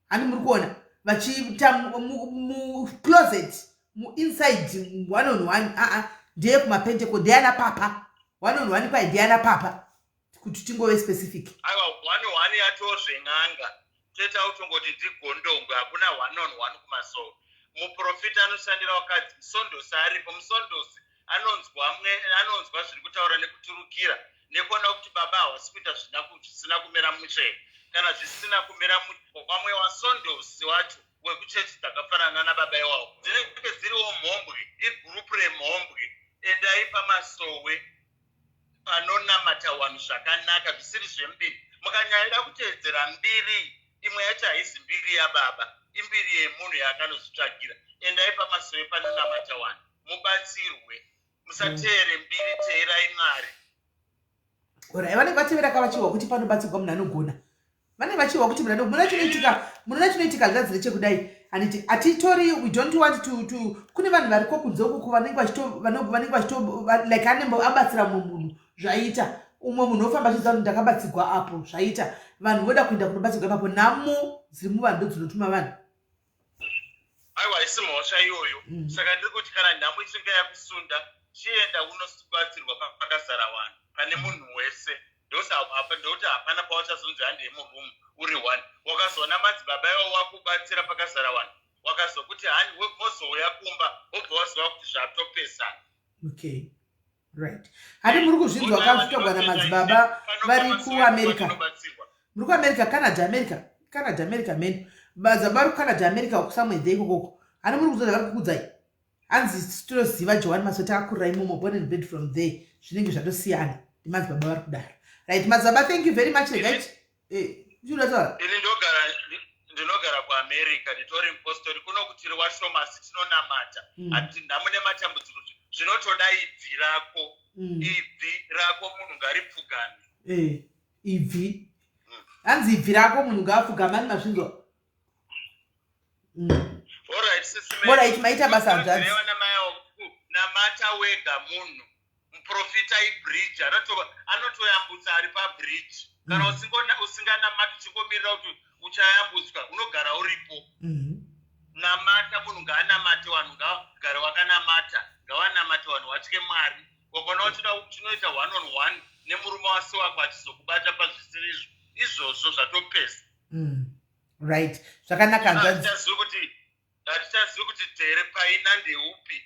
handi muri kuona vachiita mucloset muinside one on one aa ndeye kumapenteco ndeyana papa one on one kwai ndeyana papa kuti tingove specific. Aiwa one one yatoo zven'anga toita kutongoti ndigondongwe hakuna one on one kumasowe muprofita anoshandira wakadzi musondosi aripo musondosi anonzwa mwe anonzwa zviri kutaura nekuturukira nekuona kuti baba hawasi kuita zvisina kumira mushe kana zvisina kumira wamwe wasondosi wacho wekuchechi dzakafanana nababa iwawo dzinenge dziriwo mhombwe igurupu remhombwe endai pamasowe panonamata wanhu zvakanaka zvisiri zvembiri mukanyanya kuteedzera mbiri imwe yacho haizi mbiri yababa imbiri yemunhu yaakanozvitsvagira endai pamasowe panonamata wanhu mubatsirwe musateere mbiri teerai Mwari. Orai vanenge vatevera ka vachihwa kuti panobatsirwa munhu anogona vanenge vachihwa kuti munhu anogona chinoitika munoona chinoitika zvanzi ndechekudai handiti hatitori we don't want to, to kune vanhu variko kunze ukuku vanenge vachito vanenge vachito like anembo abatsira mumwe munhu zvaita umwe munhu ofamba achiziva kuti ndakabatsirwa apo zvaita vanhu voda kuenda kunobatsirwa ipapo nhamo dziri muvanhu ndodzinotuma vanhu Aiwa haisi mhosva iyoyo. Saka ndiri kuti kana nhamo ichinge yakusunda chienda unobatsirwa pakazara vanhu pane munhu wese. Ndokuti hapana pawachazonzi handei muroom uri one. Wakazoona madzibaba iwawo wakubatsira pakazara vanhu wakazokuti handi mozouya kumba wobva waziva kuti zvatopesana. Okay. Right. Handi muri kuzvinzwa kazvitogwa namadzibaba vari kuAmerica. Muri kuAmerica, Canada, America. Canada, America, men. Madzibaba vari kuCanada, America, kusamwe there ikokoko. Handi muri kuzvinzwa vari kukudzai. Hanzi tinoziva Johani Masowe takakurira imomo, born and bred from there. Zvinenge zvatosiyana. Ndimadzibaba vari kudaro. Right, madzibaba, thank you very much. Regai. Eh, uchida Ini ndogara ndinogara kuAmerica, nditori mupostori kuno kutiri washoma asi tinonamata. Hati nhamo nematambudziko zvinotoda ibvi rako. Ibvi rako munhu ngaripfugame. Eh, ibvi. Hanzi ibvi rako munhu ngaapfugame ani mazvinzwa. Alright, sisi Alright, maita basa hanzvadzi. Namata wega munhu. Muprofita ibridge anotoyambutsa ari pabridge. Kana usinganamati uchingomirira kuti uchayambutswa unogara uripo. Namata munhu ngaanamate vanhu ngavagare wakanamata ngavanamate vanhu vatye Mwari. Wakaona uchida chinoita one on one nemurume wasi wako achizokubata pazvisiri izvo izvozvo zvatopesa. Right zvakanaka hanzvadzi. Hatichazivi kuti tere paina ndeupi.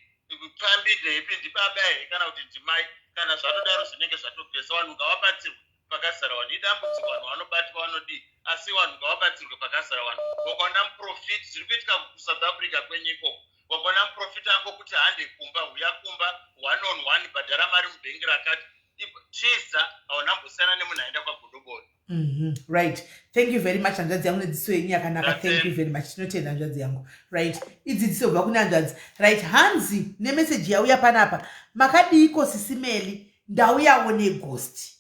Pfambi ndeipi, ndibaba here kana kuti ndimai? Kana zvatodaro zvinenge zvatopesa. Vanhu ngavabatsirwe pakazara vanhu. Idambudziko, vanhu vanobatwa vanodii, asi vanhu ngavabatsirwe pakazara vanhu. Wakaona muprofiti, zviri kuitika kuSouth Africa kwenyu ikoko, wakaona muprofiti angokuti hande kumba, huya kumba, one on one, bhadhara mari mubhengi rakati, tiza, hauna mbosiyana nemunhu aenda kwaGodobori. Right, thank you very much, hanzvadzi yangu, nedzidziso yenyu yakanaka. Thank you very much, tinotenda, hanzvadzi yangu. Right, idzidziso kubva kune hanzvadzi. Right, hanzi nemeseji yauya panapa: "Makadiiko Sisi Melly? Ndauyawo neghost.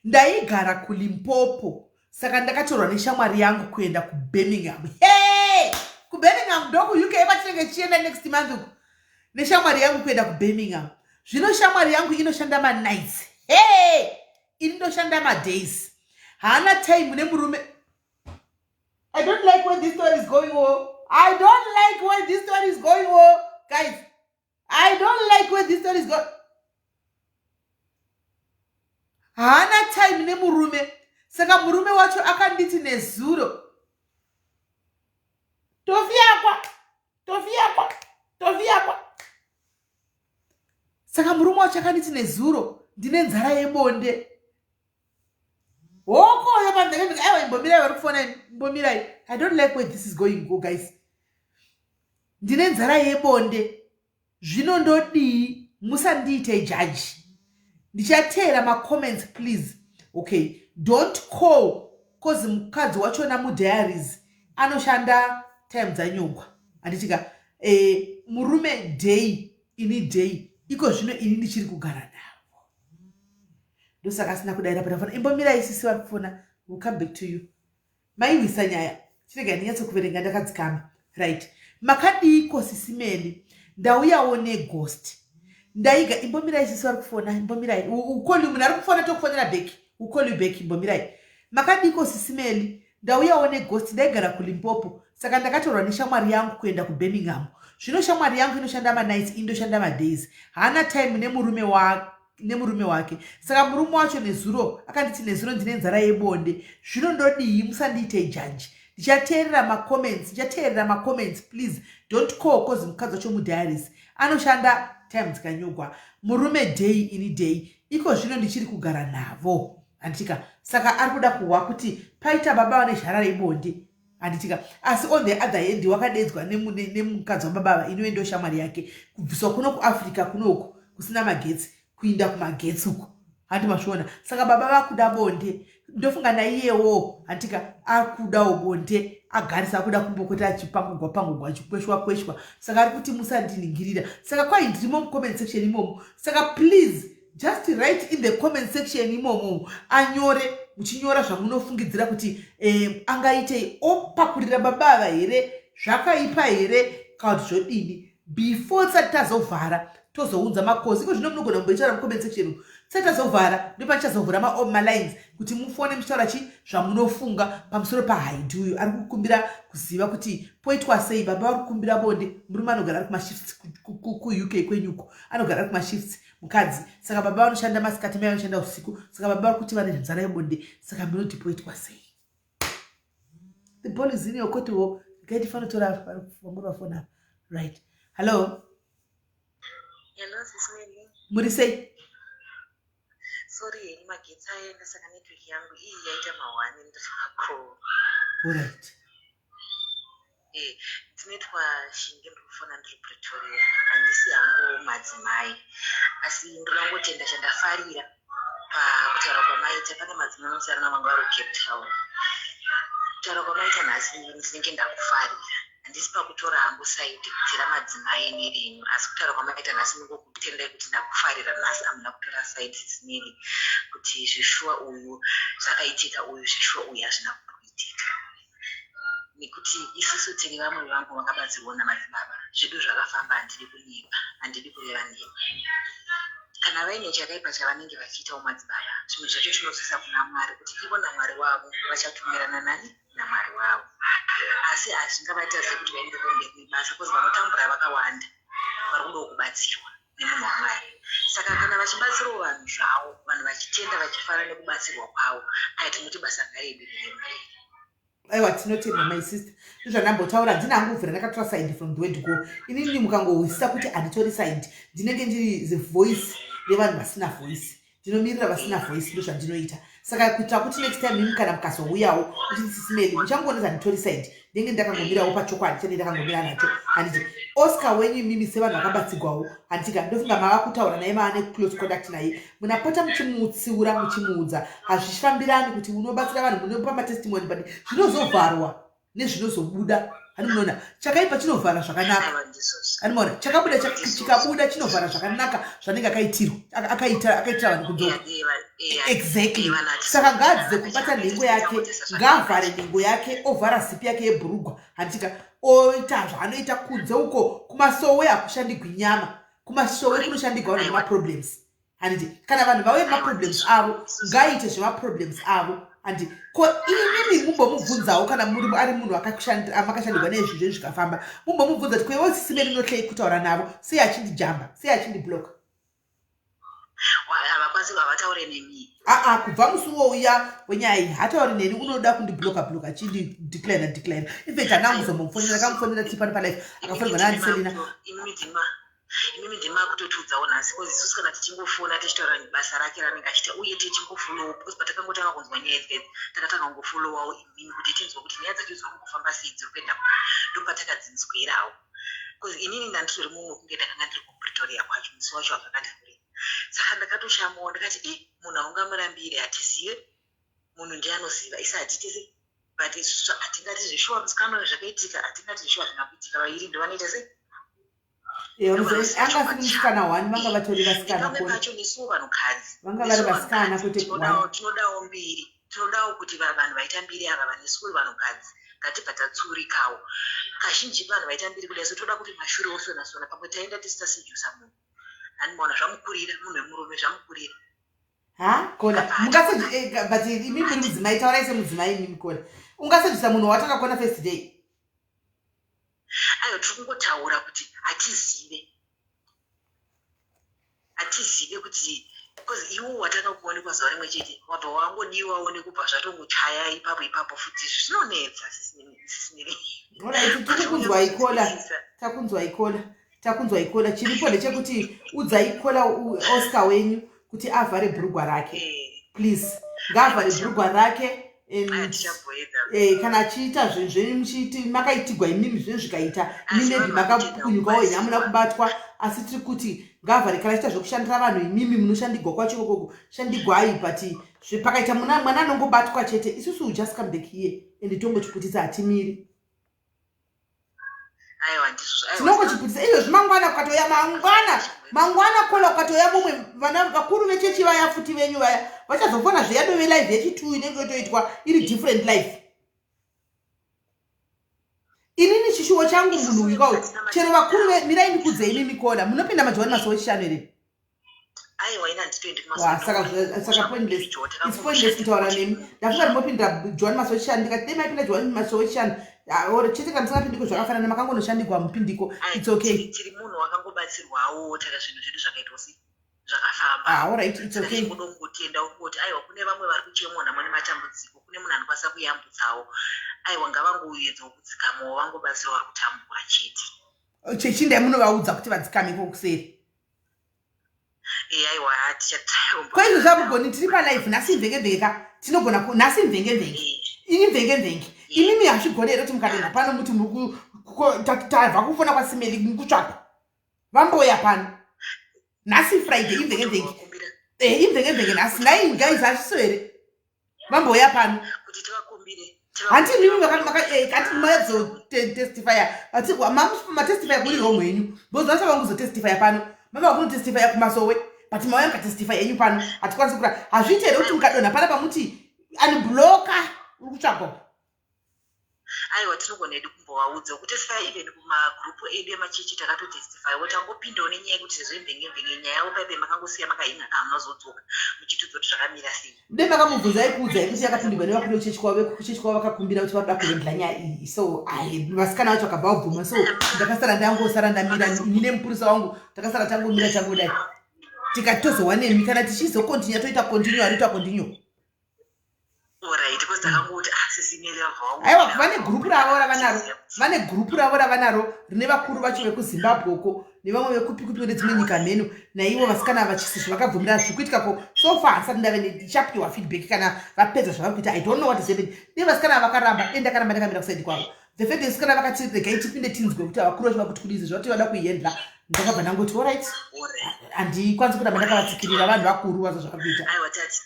Ndaigara kuLimpopo, saka ndakatorwa neshamwari yangu kuenda kuBirmingham." Hey, kuBirmingham ndokuUK kwatinenge tichienda next month uku. "Neshamwari yangu kuenda kuBirmingham. Zvino shamwari yangu inoshanda manights, hey, ini ndoshanda madays. Haana time nemurume." I don't like where this story is going. Oh, I don't like where this story is going. Oh guys, I don't like where this story is going. "Haana time nemurume, saka murume wacho akanditi nezuro, tofiyakwa, tofiyakwa, tofiyakwa. Saka murume wacho akanditi nezuro, ndine nzara yebonde." Hokoyo panzeve. Aiwa, imbomirai, vari kufona, imbomirai. I don't like where this is going. Go guys. "Ndine nzara yebonde, zvino ndodii? Musandiite judge, ndichateera macomments, please." Okay, don't call, cause mukadzi wachona mudiaries, anoshanda time dzanyogwa, handitika? Murume day, ini day. Iko zvino ini ndichiri kugara navo, ndosaka asina kudayira patafona. Imbomirai, sisi vari kufona. Will come back to you. Maiwisa nyaya, chinega ndinyatsokuverenga ndakadzikama. Right. "Makadiiko Sisi Melly? Ndauyawo neghost. Ndaiga." Imbomirai, sisi vari kufona, imbomirai. Ucall, munhu ari kufona, tokufonera back. Ucall you back, imbomirai. "Makadiiko Sisi Melly? Ndauyawo neghost. Ndaigara kuLimpopo, saka ndakatorwa neshamwari yangu kuenda kuBirmingham. Zvino shamwari yangu inoshanda manights, indoshanda madays. Haana time nemurume wake, saka murume wacho nezuro akanditi nezuro, ndine nzara yebonde, zvino ndodii? Musandiite judge, ndichateerera macomments, ndichateerera macomments, please don't call, cause mukadzi wacho mudiaries, anoshanda time dzikanyogwa. Murume day, ini day. Iko zvino ndichiri kugara navo," handitika? Saka ari kuda kuhwa kuti paita baba vane zhara rebonde, handitika? Asi on the other hand, wakadedzwa nemukadzi wababa, inowe ndo shamwari yake, kubviswa kuno kuAfrica kunoku kusina magetsi kuinda kumagetsi uku, handi mazviona? Saka baba vakuda bonde, ndofunga naiyewo, handitika, akudawo bonde, agarisa akuda kumbokota achipangugwa pangugwa, achikweshwa kweshwa. Saka ari kuti musandiningirira. Saka kwai ndirimo mucomment section imomo, saka please just write in the comment section imomo, anyore muchinyora zvamunofungidzira kuti angaitei. Opakurira baba ava here? Zvakaipa here kana kuti zvodini? Before tisati tazovhara, tozounza makosi. Iko zvino munogona kumboitaura mucomment section. Tisati tazovhara, ndopandichazovhura malines kuti mufone muchitaura chi zvamunofunga pamusoro pahaidi uyu ari kukumbira kuziva kuti poitwa sei. Baba vari kukumbira bonde, murume anogara ari kumashifts kuUK kwenyuko, anogara ari kumashifts mukadzi. Saka baba vanoshanda masikati, mai vanoshanda usiku. Saka baba vari kuti vane nzara yebonde, saka munoti poitwa sei? The ball is in your court. Wo regai tifanotora vangori vafona apa. Right, hello. Hello, Sisi Melly. Muri sei? Sorry henyu, magetsi aenda, saka network yangu iyi yaita mahwani, ndiri pacall. Alright. Ndinoitwa Shinge, ndiri kufona ndiri Pretoria. Handisi hangu madzimai, asi ndoda kungotenda chandafarira pakutaura kwamaita. Pane madzimai anosiyana vanga vari kuCape Town. Kutaura kwamaita nhasi ndinenge ndakufarira. Handisi pakutora hangu side kuti ramadzimai nerenyu, asi kutaura kwamaita nhasi ndingokutendai kuti ndakufarira nhasi. Hamuna kutora side, Sisi Melly, kuti zveshuwa uyu zvakaitika, uyu zveshuwa uyu hazvina kuitika, nekuti isusu tiri vamwe vangu vakabatsirwa namadzibaba. Zvedu zvakafamba, handidi kunyepa, handidi kureva nhema. Kana vaine chakaipa chavanenge vachiitawo madzibaba, zvimwe zvacho tinosisa kuna Mwari kuti ivo naMwari wavo vachatumirana nani naMwari wavo, asi hazvingavatadze kuti vaende kumberi nebasa, cause vanotambura vakawanda vari kudawo kubatsirwa nemunhu waMwari. Saka kana vachibatsirawo vanhu zvavo, vanhu vachitenda, vachifara nekubatsirwa kwavo, aya tinoti basa ngarienderere mberi. Aiwa, tinotenda my sister. Ndozvandambotaura, handina hangu kubvira ndakatora side from the word go. Inini mukangohwisisa kuti handitori side, ndinenge ndiri the voice revanhu vasina voice. Ndinomirira vasina voice, ndozvandinoita. Saka kuitira kuti next time imi kana mukazouyawo uchiti Sisi Melly, muchangoona kuti handitori side, ndenge ndakangomirawo pachokwadi chandenge ndakangomira nacho. Handiti Oscar wenyu imimi sevanhu vakabatsigwawo, handitika ndofunga mava kutaura naye, mava neclose contact naye, munapota muchimutsiura, muchimuudza hazvifambirani kuti unobatsira vanhu, munopa matestimony, but zvinozovharwa nezvinozobuda. Hani munoona chakaipa chinovhara zvakanaka. Hani munoona chakabuda, chikabuda chinovhara zvakanaka zvanenge akaitirwa, akaita, akaitira vanhu kunze. Exactly. Saka ngaadzidze kubata nhengo yake, ngaavhare nhengo yake, ovhara zipi yake yebhurugwa, handitika oita zvaanoita kunze uko. Kumasowe hakushandigwi nyama, kumasowe kunoshandigwa vanhu nemaproblems, handiti? Kana vanhu vauye nemaproblems avo, ngaaite zvemaproblems avo, handi? Ko imimi mumbomubvunzawo kana muri ari munhu makashandirwa nezvizvo zvikafamba, mumbomubvunza kuti kweiwo Sisi Melly notlei kutaura navo, sei achindijamba, sei achindibloka? Havakwanisi, havataure nemi? Aa, kubva musi wouya wenyaya iyi hatauri neni. Unoda kundibloka bloka, achindidecline decline. In fact handina kuzombomufonera. Ndakamufonera tiri pano palive, akafonerwa naandiselina. Imimi ndima kutotiudzawo nhasi, because isusu kana tichingofona tichitaura basa rake raanenge achiita, uye tichingofollow, because patakangotanga kunzwa nyaya idzi takatanga kungofollowawo imimi kuti tinzwe kuti nyaya dzacho dziri kungofamba sei, dziri kuenda kupi. Ndopatakadzinzwirawo, because inini ndanditori mumwe kunge ndakanga ndiri kuPretoria kwacho musi wacho wakakandivhurira. Saka ndakatoshamawo, ndikati, "I munhu haungamurambiri, hatizive munhu, ndiye anoziva, isi hatitisi." But isusu hatingati zveshuwa musikana uyu zvakaitika, hatingati zveshuwa zvina kuitika. Vairi ndo vanoita sei? Anga asiri musikana one, vanga vatori vasikana. Pamwe pacho nesuwo vanhukadzi vanga vari vasikana, kwete. Tinodawo mbiri, tinodawo kuti vanhu vaita mbiri ava vanesuwo vanhukadzi ngatibva tatsurikawo. Kazhinji vanhu vaita mbiri kudai so, toda kuti mashure osona sona, pamwe taenda tisi tasejusa munhu, handimaona zvamukurira, munhu wemurume zvamukurira. Ha, Kola, mungaseju, but imi muri mudzimai, taurai semudzimai imimi. Kola, ungasejisa munhu watanga kuona first day? Aiwa, tiri kungotaura kuti hatizive, hatizive kuti, because iwo watanga kuonekwa zuva rimwe chete, wabva wangodiwawo nekubva zvatongochaya ipapo ipapo futi, zvinonetsa, Sisi Melly. Alright, tiri kunzwa ikola, takunzwa ikola, takunzwa ikola. Chiripo ndechekuti udzai Kola, Oscar wenyu, kuti avhare bhurugwa rake. Please, ngaavhare bhurugwa rake. And kana achiita zvinhu zvenyu muchiiti makaitigwa imimi, zvinhu zvikaita imi, maybe makapukunyukawo henyu, hamuna kubatwa, asi tiri kuti ngaavhare. Kana achiita zvekushandira vanhu, imimi munoshandigwa kwacho ikokoko, shandigwai. But pakaita mwana anongobatwa chete, isusu just come back here and tongochiputisa, hatimiri. Aiwa, ndizvo. Tinongochiputisa izvozvi. Mangwana kukatoya, mangwana, mangwana Kola, kukatoya mumwe, vana vakuru vechechi vaya futi venyu vaya vachazofona zveyadove live yechi2 inenge yotoitwa iri different life. Inini chishuwo changu, munhu uyu chero vakuru mirai ndikudzei. Imi Mikola, munopinda maJohane Masowe Chishanu here? Aiwa, ina handitoendi. Wa, saka pointless, it's pointless kutaura nemi. Ndafunga ndimopinda Johane Masowe Chishanu, ndikati dai maipinda Johane Masowe Chishanu or chete. Kana musingapindiko zvakafanana, makangonoshandigwa mupindiko, it's okay. Tiri munhu wakangobatsirwawo, taka zvinhu zvedu zvakaitwa sei, zvakafamba. Ah, alright, it's okay. Ngoda kungotenda kungoti aiwa, kune vamwe vari kuchemwa namo nematambudziko, kune munhu anokwanisa kuyambutsawo, aiwa, ngavangoedzawo kudzikamawo, vangobatsirawo vari kutambura chete. Chechindai munovaudza kuti vadzikameko kuseri. Aiwa. Kwaizvo zvamugoni, tiri palive nhasi, mvenge ka tinogona nhasi mvenge mvenge, ini mvenge mvenge. Imimi hazvigoni here kuti mukadonha pano muti tabva kufona kwaSisi Melly, mukutsvakwa, vamboya pano nhasi Friday, imvenge mvenge, imvenge mvenge nhasi. Nai guys, hazviso here vamboya pano? Kuti tivakumbire. Hanti imimi kati mazotestifya, matestifya kuri wrong henyu, because vasa vanguzotestifya pano, mava kunotestifya kumasowe, but mauya mukatestifya henyu pano, hatikwanisi kura. Hazviiti here kuti mukadonha pana pamuti unblocka, uri kutsvagwa? Aiwa, tinogona hedu kumbovaudza kutestify, even kumagrupu edu emachechi takatotestify. Tangopindawo nenyaya yekuti sezvo imvenge-mvenge nyaya yavo, paipe makangosiya makahinga ka, hamuna muchitiudza kuti zvakamira sei. Dai makamubvunza, aikuudzai kuti yakapindirwa nevakuru vechechi kwavo, vekuchechi kwavo vakakumbira kuti varoda kuhandla nyaya iyi. So ai, vasikana vacho vakabva vabvuma, so ndakasara, ndangosara ndamira ini nemupurisa wangu, takasara tangomira changodai, tikati tozowa nemi kana tichizocontinue, toita continue, aritoita continue. Alright, because takangoti, ah, Aiwa, vane gurupu ravo ravanaro, vane gurupu ravo ravanaro rine vakuru vacho vekuZimbabwe uko nevamwe vekupi kupi kune dzimwe nyika mheno, naivo vasikana vachisizvo vakabvumira zviri kuitika ko. So far handisati ndave ndichapiwa feedback kana vapedza zvavari kuita. I don't know what is happening. Nevasikana vakaramba, e ndakaramba ndakamira kusaidi kwavo. The fact vasikana vakati regai tipinde tinzwe kuti vakuru vacho vakuti kudii, zvati vada kuiendla, ndakabva ndangoti alright, handikwanisi kuramba ndakavatsikirira vanhu vakuru vazo zvavari kuita. Aiwa, tati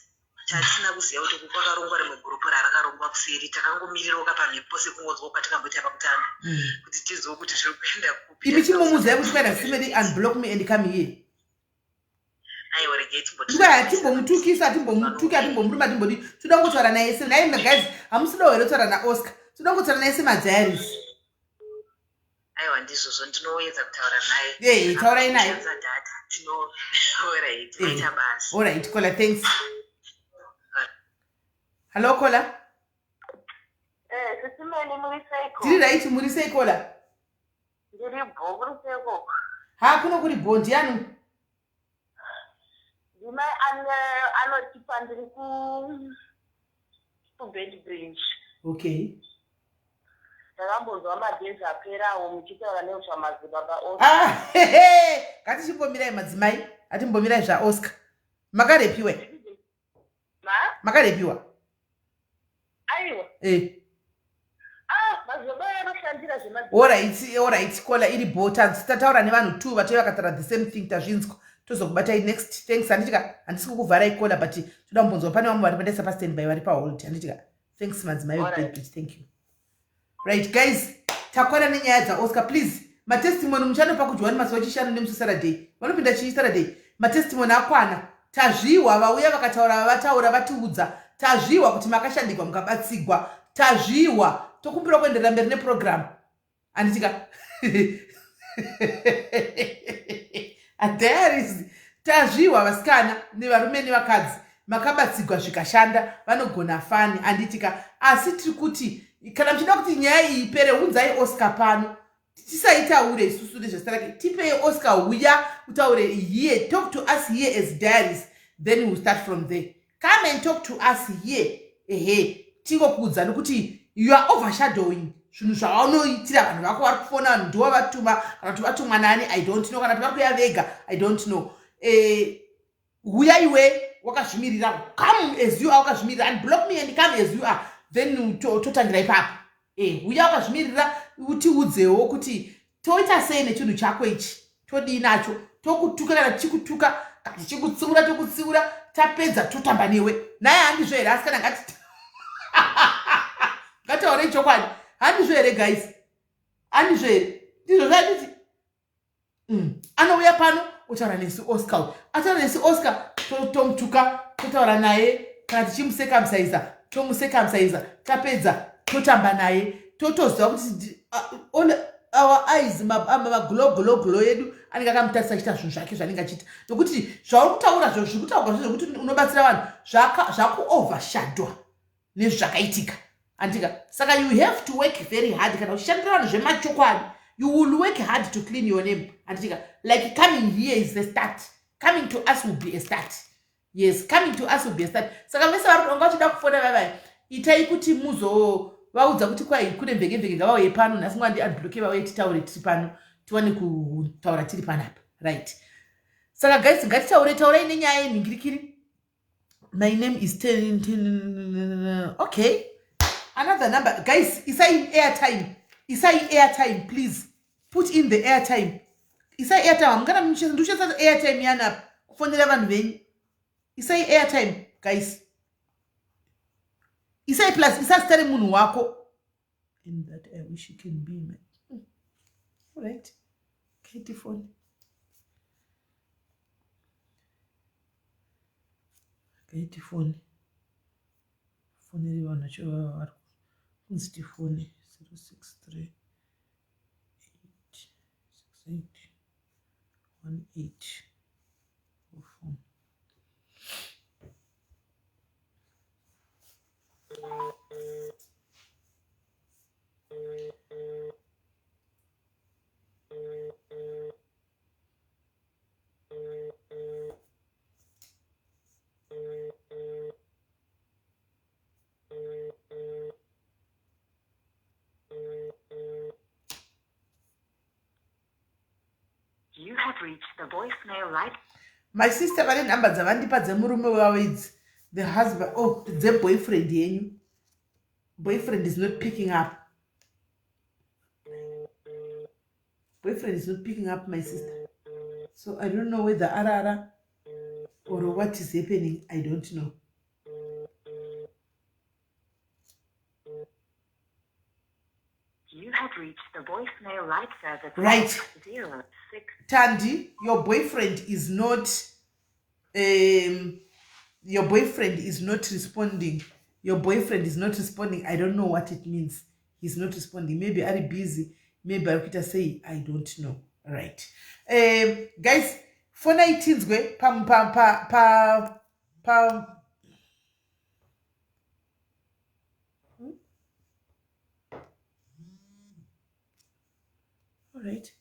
tatisina kuziva kuti kwakarongwa rimwe gurupu rarakarongwa kuseri, takangomirirawo pamhepo sekungonzwa kwatakamboita pakutanga kuti tinzwe kuti zviri kuenda kupi. Imi chimomuzai kuti kwaenda Simeli, unblock me and come here. Aiwa, regai timboti. Ndikuti hatimbomutukisa, hatimbomutuki, hatimbomuruma, hatimbodi. Toda kungotaura naye se naye. Guys, hamusidawo here kutaura naOscar? Toda kungotaura naye semadiaries. Aiwa, ndizvozvo, ndinoedza kutaura naye. Ee, taurai naye. Kushandisa data tino. Alright, maita basa. Alright caller, thanks. Hello caller. Eh, Sisimeli, muri seiko? Tiri right, muri sei caller? Ndiri bho, kuri seiko? Ha, kuno kuri bho. Ndiani? Ndimai anotipa, ndiri ku Beitbridge. Okay. Ndakambonzwa madhezi aperawo muchitaura nezvamadzibaba ose. Ah, hehe, ngatichimbomirai madzimai, atimbombirai zvaOscar. Makarepiwe? Ma? Makarepiwa? Aiwa. Eh. Ah, madzibaba anoshandira zvemadzibaba. Alright caller, iri bho. Tataura nevanhu two vatoi vakataura the same thing, tazvinzwa. Tozokubatai next, thanks. Handitika, handisi kukuvharai caller, but toda kumbonzwa pane vamwe vari pandaisa pastandby, vari pahold, handitika? Thanks madzimai. Alright. Beitbridge, thank you. Right guys, takwana nenyaya dzaOscar. Please, matestimony muchanopa kuJohani masi wechishanu nemusi Saturday, vanopinda chii Saturday. Matestimony akwana, tazviwa. Vauya vakataura, vataura, vatiudza, tazviwa kuti makashandikwa mukabatsigwa, tazviwa. Tokumbira kuenderera mberi neprogram, handitika? Diaries, tazviwa. Vasikana nevarume nevakadzi makabatsigwa zvikashanda, vanogona fani, handitika? Asi tiri kuti kana muchida kuti nyaya iyi ipere, unzai Oscar pano, tisaitaure isusu nezvezita rake. Tipei Oscar, uya utaure here, talk to us here as diaries, then we'll start from there. Come and talk to us here. Ehe, tingokuudza nekuti you are overshadowing zvinhu zvaunoitira vanhu vako. Vari kufona vanhu, ndiwo vatuma kana kuti vatumwa nani, I don't know, kana kuti vari kuya vega, I don't know. Uya iwe wakazvimirira, come as you are, wakazvimirira. Unblock me and come as you are, then totangira ipapo. Uya wakazvimirira, utiudzewo kuti toita sei nechinhu chako ichi, todii nacho, tokutuka kana tichikutuka, kana tichikutsiura tokutsiura, tapedza totamba newe naye. Handizvo here asi? Kana ngati ngataurei chokwadi, handizvo here guys? Handizvo here? Ndizvo zvanditi. Anouya pano otaura nesu Oscar, ataura nesu Oscar, tomutuka, totaura naye, kana tichimusekamsaiza tomusekamsaiza, tapedza totamba naye, totoziva kuti all our eyes, maglogologlo edu anenge akamutarisa achiita zvinhu zvake zvaanenge achiita, nokuti zvauri kutaura zvo zviri kutaurwa zvo zvekuti unobatsira vanhu zvakuovershadwa nezvakaitika, andika? Saka you have to work very hard. Kana uchishandira vanhu zvemachokwadi, you will work hard to clean your name, anditika? Like coming here is the start. Coming to us will be a start. Yes, coming to us will be a start. Saka vese vari vanga vachida kufona vavai, itai kuti muzovaudza kuti kwai kune mvenge mvenge, ngavauye pano nhasi, mwandi unblocke, vauye tiri tiri pano, tiwane kutaura tiri panapa. Right, saka guys, ngatitaure, taurai nenyaya yenhingirikiri. My name is 10, 10. Okay, another number. Guys, isai airtime, isai airtime, please put in the airtime, isai airtime. Hamungana ndikushandisa airtime yanapa kufonera vanhu venyu. Isai airtime guys, isai plus, isa zita remunhu wako. And that I wish you can be my Alright, kaiti phone, kaiti phone, foneri vanhu vacho vari kunzi tifone. 063 868 18 4. My sister vane nhamba dzavandipa dzemurume wavo idzi, the husband, oh, dzeboyfriend yenyu. Boyfriend is not picking up. Boyfriend is not picking up, my sister, so I don't know whether arara or what is happening. I don't know. You have reached the voicemail light service. Right. 06. Tandi, your boyfriend is not your boyfriend is not responding. Your boyfriend is not responding. I don't know what it means. He's not responding. Maybe ari busy, maybe ari kuita sei, I don't know. Right, guys, fona itinzwe pa pa pa pa pa. Alright,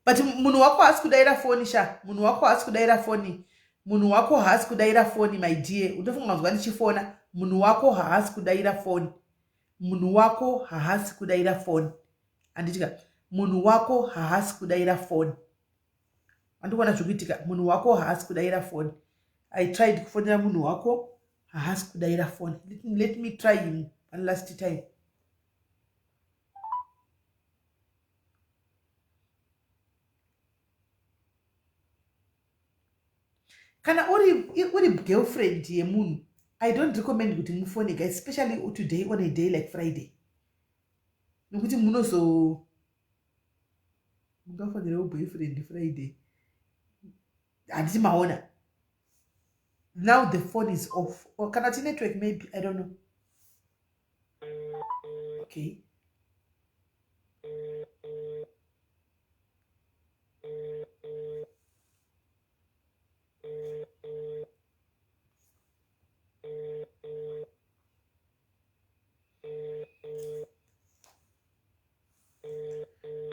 but munhu wako haasi kudaira foni sha. Munhu wako haasi kudaira foni. Munhu wako haasi kudaira foni, my dear. Utofunga kunzwa ndichifona. Munhu wako haasi kudaira foni. Munhu wako haasi kudaira foni, handitika? Munhu wako haasi kudaira foni. Andikuona zvikuitika. Munhu wako haasi kudaira foni. I tried kufonera munhu wako, haasi kudaira foni. Let me try him one last time. Kana uri girlfriend yemunhu, I don't recommend kuti mufone, guys, especially today, on a day like Friday, nokuti munozo mungafonerewo boyfriend Friday, handiti? Maona, now the phone is off. Or kana ti network maybe, I don't know. Okay.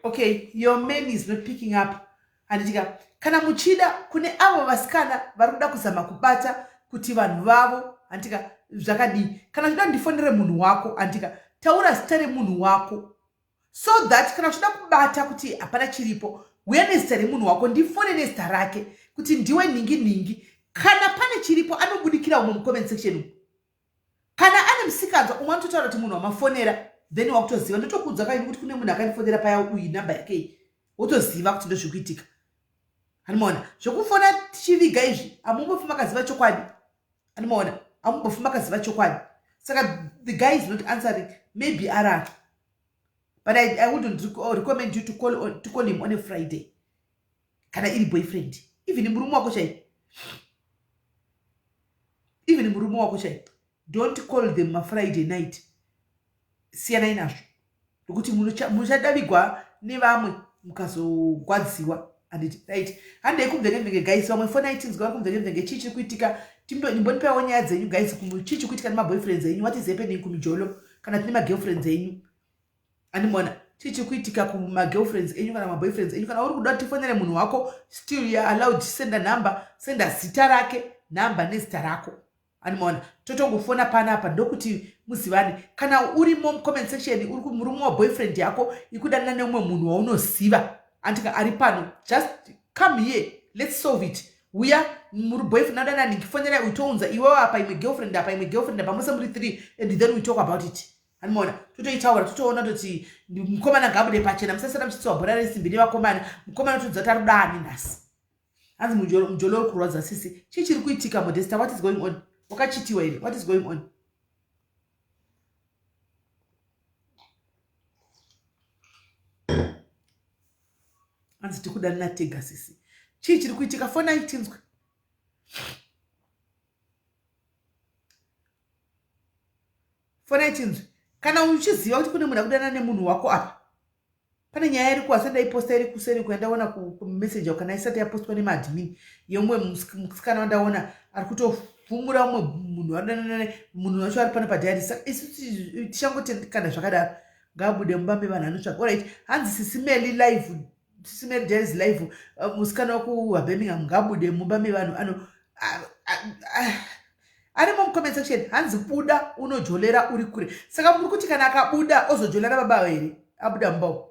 Okay, your man is not picking up, handitika? Kana muchida, kune avo vasikana vari kuda kuzama kubata kuti vanhu vavo, handitika, zvakadii? Kana uchida ndifonere munhu wako, handitika, taura zita remunhu wako, so that kana uchida kubata kuti hapana chiripo, uya nezita remunhu wako, ndifone nezita rake kuti ndiwe nhingi nhingi. Kana pane chiripo, anobudikira umwe mucomment section umu. Kana ane musikanzwa umwe, anototaura kuti munhu wamafonera, then wakutoziva. Ndotokuudza kaini kuti kune munhu akandifonera paya, uyu namba yake iyi, wotoziva kuti ndozvikuitika. Animaona, zvekufona tichiviga izvi, hamumbofi makaziva chokwadi. Animaona, hamumbofi makaziva chokwadi. Saka the guy is not answering. Maybe arara, but I wouldn't recommend you to call him on a Friday kana iri boyfriend. Even murume wako chai, even murume wako chai, don't call them maFriday night. Siyanai nazvo, nokuti muchadavigwa nevamwe mukazogwadziwa, handiti? Right, handei kumvenge. Guys, vamwe fonai tinzwa vari kumvenge. Chii chiri kuitika? Ndimbonipewo nyaya dzenyu, guys. Chii chiri kuitika nemaboyfriends enyu? What is happening kumijolo kana tine magirlfriends enyu? Andimona, chii chiri kuitika kumagirlfriends enyu kana maboyfriends enyu? Kana uri kuda kuti tifonere munhu wako, still you are allowed. Senda nhamba, senda zita rake, nhamba nezita rako. Animaona, totongofona panapa ndokuti muzivane. Kana urimo mucomment section, uri murume waboyfriend yako ikudanana neumwe munhu waunoziva, andika, ari pano, just come here, let's solve it. Uya muri boyfriend adana, ndikifonera, utounza iwewo apa, imwe girlfriend apa, imwe girlfriend apa, mose muri three, and then we talk about it. Animaona, totoitaura, totoona, toti mukomana ngaabude pachena. Musasara muchitsiwa bhora resimbi nevakomana. Mukomana todza kuti ari kuda ani nhasi. Hanzi mujolo uri kurwadza, sisi. Chii chiri kuitika, Modesta? What is going on? Wakachitiwa here? What is going on? Hanzi tikudanana tega, sisi. Chii chiri kuitika? Fonai tinzwe. Fonai tinzwe. Kana uchiziva kuti kune munhu akudanana nemunhu wako apa, pane nyaya iri kuhasa, ndaiposta iri kuseri kuyandaona kumessenger, kana isati yapostwa nemaadmin, yemumwe musikana wandaona ari kutofumura umwe munhu adanana. Munhu wacho ari pano padiary. Saka isu tichangoti kana zvakadaro, ngaabude mumba mevanhu, anotsvaka. Alright, hanzi Sisi Melly live, Sisi Melly Diaries live. Musikana wekuBirmingham ngaabude mumba mevanhu. Ano arimo mucomment section. Hanzi buda unojolera uri kure. Saka muri kuti kana akabuda ozojolera baba here? Abuda mumba umu.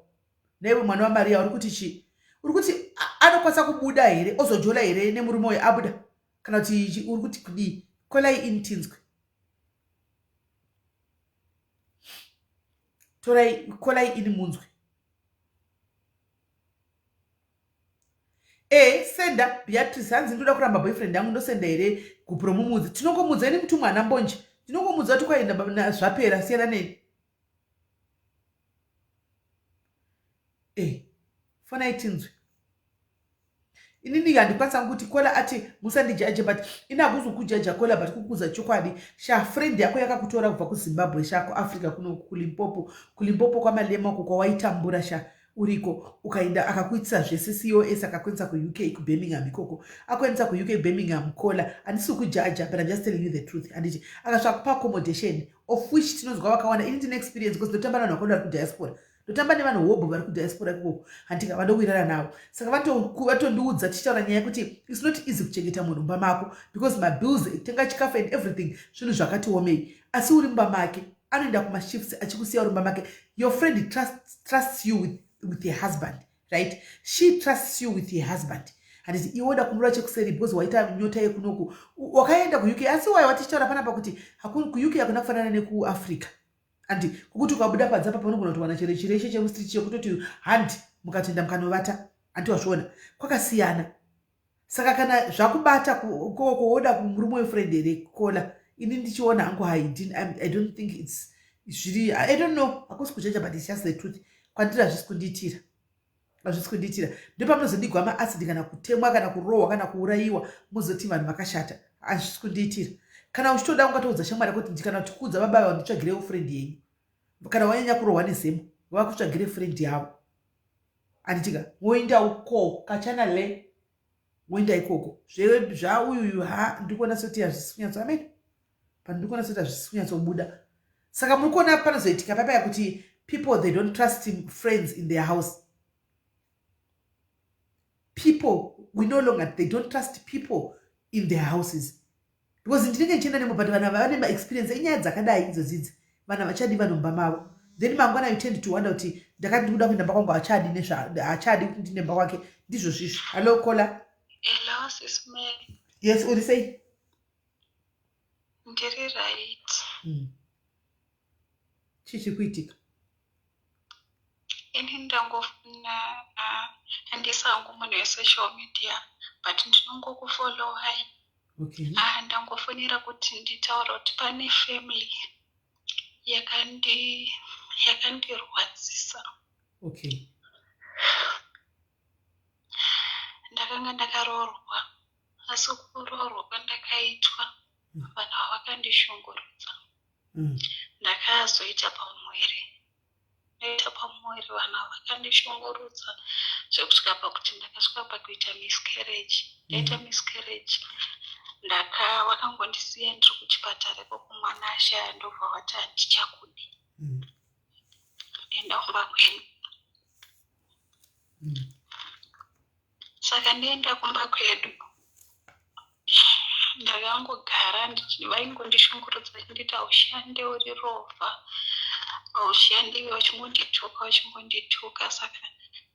Naiwe mwana waMaria uri kuti chii? Uri kuti anokwanisa kubuda here ozojola here nemurume uyu abuda? Kana kuti uri kuti kudii? Kolai ini tinzwe. Torai kolai ini munzwe. E senda Beatrice hanzi ndoda kuramba boyfriend yangu ndosenda here gupuro mumudzi. Tinongomudza ini mutumwa ana mbonje. Ndinongomudza kuti kwaenda zvapera siyana neni. Eh, fonai tinzwe. Inini handikwanisa kuti kola ati musandijaje but ini hakuzi kujaja kola but kukuudza chokwadi sha friend yako yakakutora kubva kuzimbabwe sha kuafrica kuno kulimpopo kulimpopo kwamalema uko kwawaitambura sha uriko ukaenda akakuitisa zvese cos akakuendesa kuuk kubirmingham ikoko akuendesa kuuk birmingham kola handisi kujaja but im just telling you the truth handiti akasvika kupa accommodation of which tinonzwa vakawanda ini ndine experience because ndotamba navanhu vakawanda vari kudiaspora ndotamba nevanhu hobho vari kudiaspora ikoko handika vandowirana navo saka vatondiudza tichitaura nyaya yekuti its not easy kuchengeta munhu mumba mako because mabills ekutenga chikafu and everything zvinhu zvakati omei asi uri mumba make anoenda kumashifts achikusiya uri mumba make your friend trusts, trusts you with, with your husband right she trusts you with your husband handiti iwe woda kumurova chekuseri because waita nyota yekunoku wakaenda kuuk asi waiwa tichitaura panapa kuti kuuk hakuna kufanana nekuafrica andi kukuti ukabuda panze apa panogona kutowana chero chireshe chemustreet chekutoti handi mukatoenda mukanovata anti wazviona kwakasiyana saka kana zvakubata koko woda kumurume wefriend here kola ini ndichiona hangu i don't think its zviri i don't know hakusi kujaja but its just the truth kwandiri hazvisi kundiitira hazvisi kundiitira ndopamunozodigwa maacid kana kutemwa kana kurohwa kana kuurayiwa mozoti vanhu vakashata hazvisi kundiitira kana uchitoda ungatoudza shamwari yako kuti kana uchikuudza baba vavo nditsvagirewo friend yenyu kana wanyanya kurohwa nezemo vakutsvagire friend yavo anditika woenda uko kachana le woenda ikoko zvauyuyu ha ndikuona sekuti hazvisi kunyatso amen pandikuona sekuti hazvisi kunyatsobuda saka muri kuona panozoitika papaya kuti people they don't trust friends in their house people we no longer they don't trust people in their houses because ndinenge ndichienda nemo but vanhu ava vane maexperience enyaya dzakadai idzodzidzi vanhu havachadi vanhu mumba mavo then mangwana you tend to wonder kuti ndakati ndikuda kuenda mba kwangu hachadi hachadi kuti ndinde mba kwake ndizvo zvizvo hallo kola Hello, Sis Mary. Yes, uri sei? Ndiri right. Chii chiri kuitika? Ini ndangofuna handisi hangu munhu wesocial media but ndinongokufollowai. Okay. Ah, ndangofonera kuti nditaura kuti pane family yakandi yakandirwadzisa. Okay. Ndakanga ndakaroorwa asi kuroorwa kwandakaitwa vanhu ava vakandishungurudza. Ndakazoita pamuviri ndaita pamuviri vanhu ava vakandishungurudza zvekusvika pakuti ndakasvika pakuita miscarriage. Ndaita miscarriage ndaka vakangondisiya ndiri kuchipatara ikoko mwana ashaya ndobva vati handichakudi. Enda kumba kwenyu. Saka ndaenda kumba kwedu ndakangogara vaingondishungurudza vachinditi haushande uri rovha haushande vachingondituka vachingondituka saka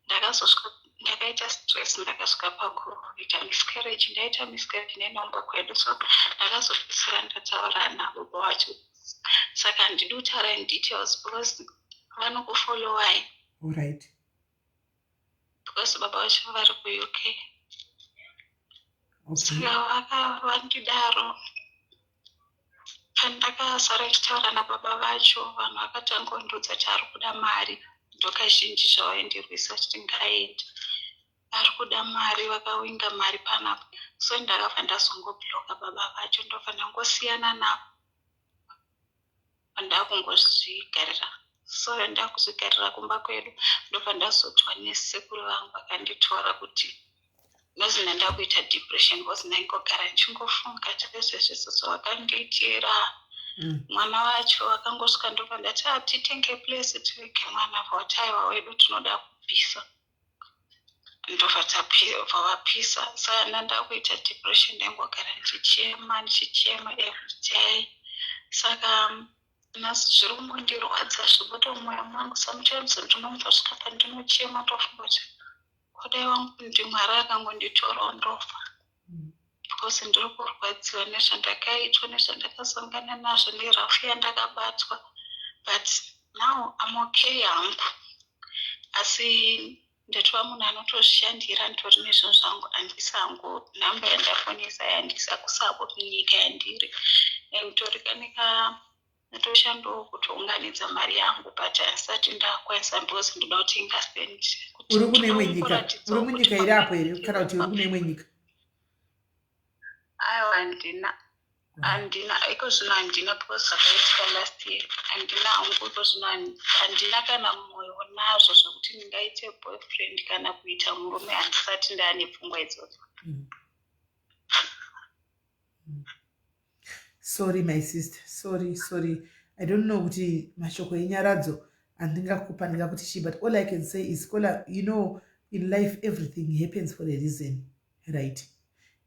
ndakazosvika ndakaita stress ndakasvika pakuita miscarriage ndaita miscarriage ndaenda kumba kwedu so ndakazopedzisira ndataura navo baba vacho saka handidi kutaura in details because vanokufollowai Alright. Because baba vacho vari kuUK. Okay. Saka vakavandidaro pandakasara ndichitaura nababa vacho vanhu vakatanga kundiudza kuti ari kuda mari ndokazhinji zvavaindirwisa vachiti ngaende ari kuda mari vakawinga mari panapa so ndakabva ndazongobloka baba vacho ndobva ndangosiyana navo ndakungozvigarira so ndakuzvigarira kumba kwedu ndobva ndazotwa nesekuru vangu vakanditora kuti nozi ndandakuita depression because ndaingogara ndichingofunga chaizvo izvozvo vakandiitira mwana wacho akangosvika ndobva ndati atitenge place tivige mwana voti aiwa wedu tinoda kupisa ndobva tapva vapisa saka ndandakuita depression ndaingogara ndichichema ndichichema everyday saka Nhasi zviri kungondirwadza zvekuti mumwoyo mangu sometimes ndinombosvika pandinochema ndofunga kuti kudai wangu ndimwari akangonditorawo ndofa because ndiri kurwadziwa nezvandakaitwa nezvandakasangana nazvo nerafu yandakabatwa, but now I'm okay hangu. Asi ndatova munhu anotozvishandira, nditori nezvinhu zvangu. Handisi hangu nhamba yandafonesa, handisa kusako kunyika yandiri, nditori kanika ndotoshandawo kutounganidza mari yangu, but handisati ndakwanisa because ndoda kutenga stand. Uri kune imwe nyika? Uri munyika iri apo here kana kuti uri kune imwe nyika? Aiwa, handina iko zvino, handina, because zvakaitika last year. Handina hangu iko zvino, handina kana mwoyo nazvo zvekuti ndingaite boyfriend kana kuita murume. Handisati ndaane pfungwa idzodzo. Sorry, my sister, sorry, sorry. I don't know kuti mashoko enyaradzo andingakupa ndingakuti chii, but all I can say is, kola, in life everything happens for a reason, right?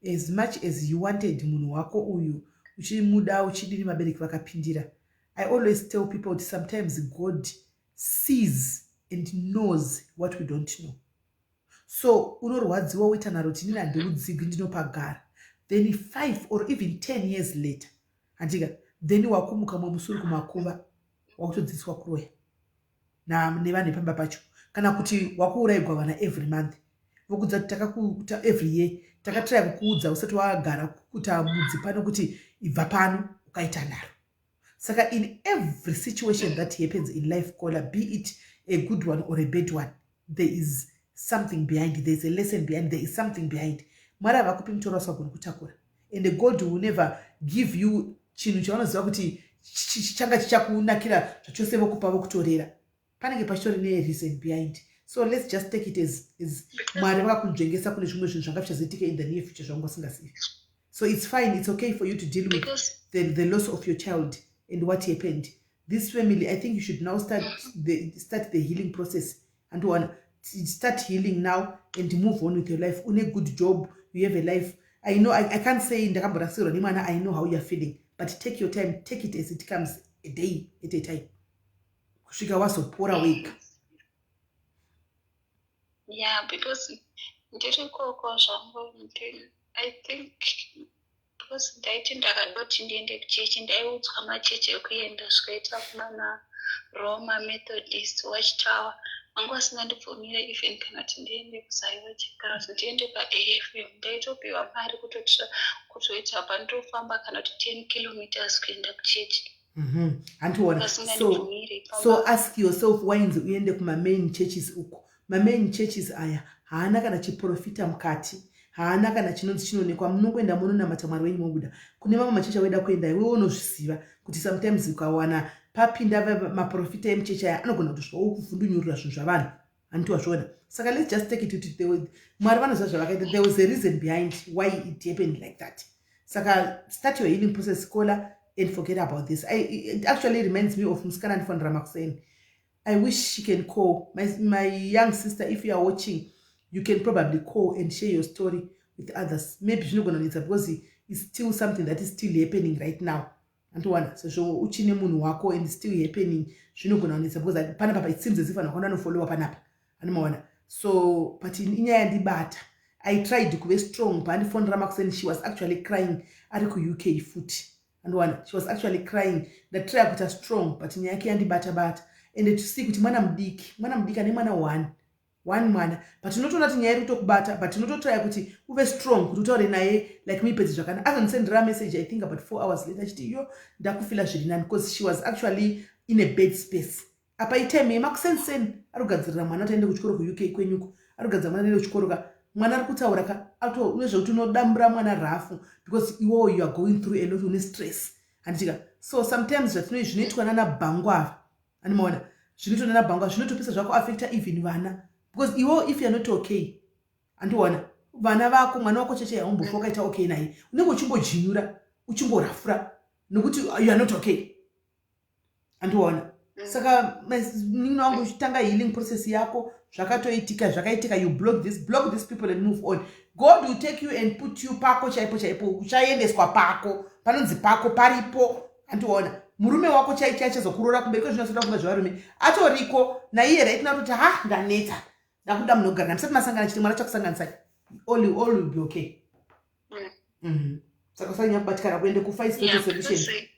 As much as you wanted munhu wako uyu, uchimuda, uchidini, vabereki vakapindira. I always tell people kuti sometimes God sees and knows what we don't know. So unorwadziwa, woita nharo kuti inini handiudzigwi, ndinopagara. Then 5 or even 10 years later, handika, then wakumuka mumwe musi uri kumakuva, wakutodzidziswa kuroya nevanhu vepamba pacho, kana kuti wakuurayigwa vana every month, vokudza kuti takakuta every year, takatraya kukuudza usati wagara kukuta mudzi pano kuti ibva pano, ukaita nharo. Saka in every situation that happens in life, caller, be it a good one or a bad one, there is something behind, there is a lesson behind, there is something behind. Mwari havakupi mutoro wasagoni kutakura, and God will never give you chinhu chavanoziva kuti changa chichakunakira zvachose vokupa vokutorera. Panenge pachitori nereason behind. So let's just take it as Mwari vakakunzvengesa kune zvimwe zvinhu zvanga zvichazoitika in the near future zvanga usingazivi. So it's fine, it's okay for you to deal with the loss of your child and what happened, this family. I think you should now start the healing process and one start healing now and move on with your life. Une good job, you have a life. I know I can't say ndakamborasirwa nemwana. I know how you are feeling, but take your time, take it as it comes, a day at a time, kusvika wazopora wega. Yeah, because ndiri koko zvangu, I think because ndaiti ndakadoti ndiende kuchechi, ndaiudzwa machechi ekuenda, zvikaita kunana Roma, Methodist, Watch Tower. Vanga vasingandibvumire even kana kuti ndiende kuZAOGA kana kuti ndiende paAFM. Ndaitopiwa mari kutoita pandofamba kana kuti 10 kilometers kuenda kuchechi. Handiona. So ask yourself, wainzi uende kumamain churches uko. Mamain churches aya haana kana chiprofita mukati, haana kana chinonzi chinoonekwa. Munongoenda munonamata Mwari wenyu mobuda. Kune mamwe machechi awaida kuenda, iwewe unozviziva kuti sometimes ukawana papinda maprofita emuchechi aya, anogona kutosvikawo kuvhundunyurira zvinhu zvavanhu. Handiti wazviona? Saka let's just take it kuti Mwari vanoziva zvavakaita. There was a reason behind why it happened like that. Saka start your healing process, caller, and forget about this. It actually reminds me of musikana andifonera makuseni. I wish she can call. My young sister, if you are watching, you can probably call and share your story with others. Maybe zvinogona kunetsa because it's still something that is still happening right now. Andiwana, sezvo uchine munhu wako and still happening, zvinogona kunetsa because panapa it seems as if vanhu vakawanda vanofollowa panapa, animaona. So, but inyaya yandibata. I tried kuve strong paandifonera makuseni. She was actually crying, ari kuUK futi. Andiwana, she was actually crying. Ndatry kuita strong, but nyaya yake yandibata bata, and to see kuti mwana mudiki, mwana mudiki, ane mwana one, one mwana, but unotoona kuti nyaya iri kutokubata, but unototrya kuti uve strong kuti utaure naye like muipedze zvakanaka. Azondisendera message, I think about 4 hours later, achiti, "Yo, ndakufeela zviri nani," because she was actually in a bad space. Apa itime yemakusenseni, ari kugadzirira mwana kuti aende kuchikoro kuUK kwenyuko. Ari kugadzira mwana aende kuchikoro ka, mwana ari kutaura ka, nezvekuti unodambura mwana rafu because iwowo you are going through a lot, une stress, handitika? So sometimes zvatinoi zvinoitwa nana bhangu ava, animaona, zvinoitwa nana bhangu ava zvinotopisa zvakuafecta even vana, because iwo if you are not okay, handiona, vana vako, mwana wako cheche haumbofa wakaita okay naye. Unenge uchingojinyura, uchingorafura nokuti you are not okay, handiona? Saka munin'ina wangu, uchitanga healing process yako. Zvakatoitika, zvakaitika. You block this people and move on. God will take you and put you pako chaipo chaipo. Uchaendeswa pako panonzi pako paripo, handiona? Murume wako chai chai chazokuroora kumberi kwezvinosoda kufunga zvevarume atoriko naiye right now toti ha, ndaneta, ndakuda munogara namusati masangana chete, mwana chakusanganisai, all will be okay. Saka usanyanya kubatikana. Kuende kufa is not a solution.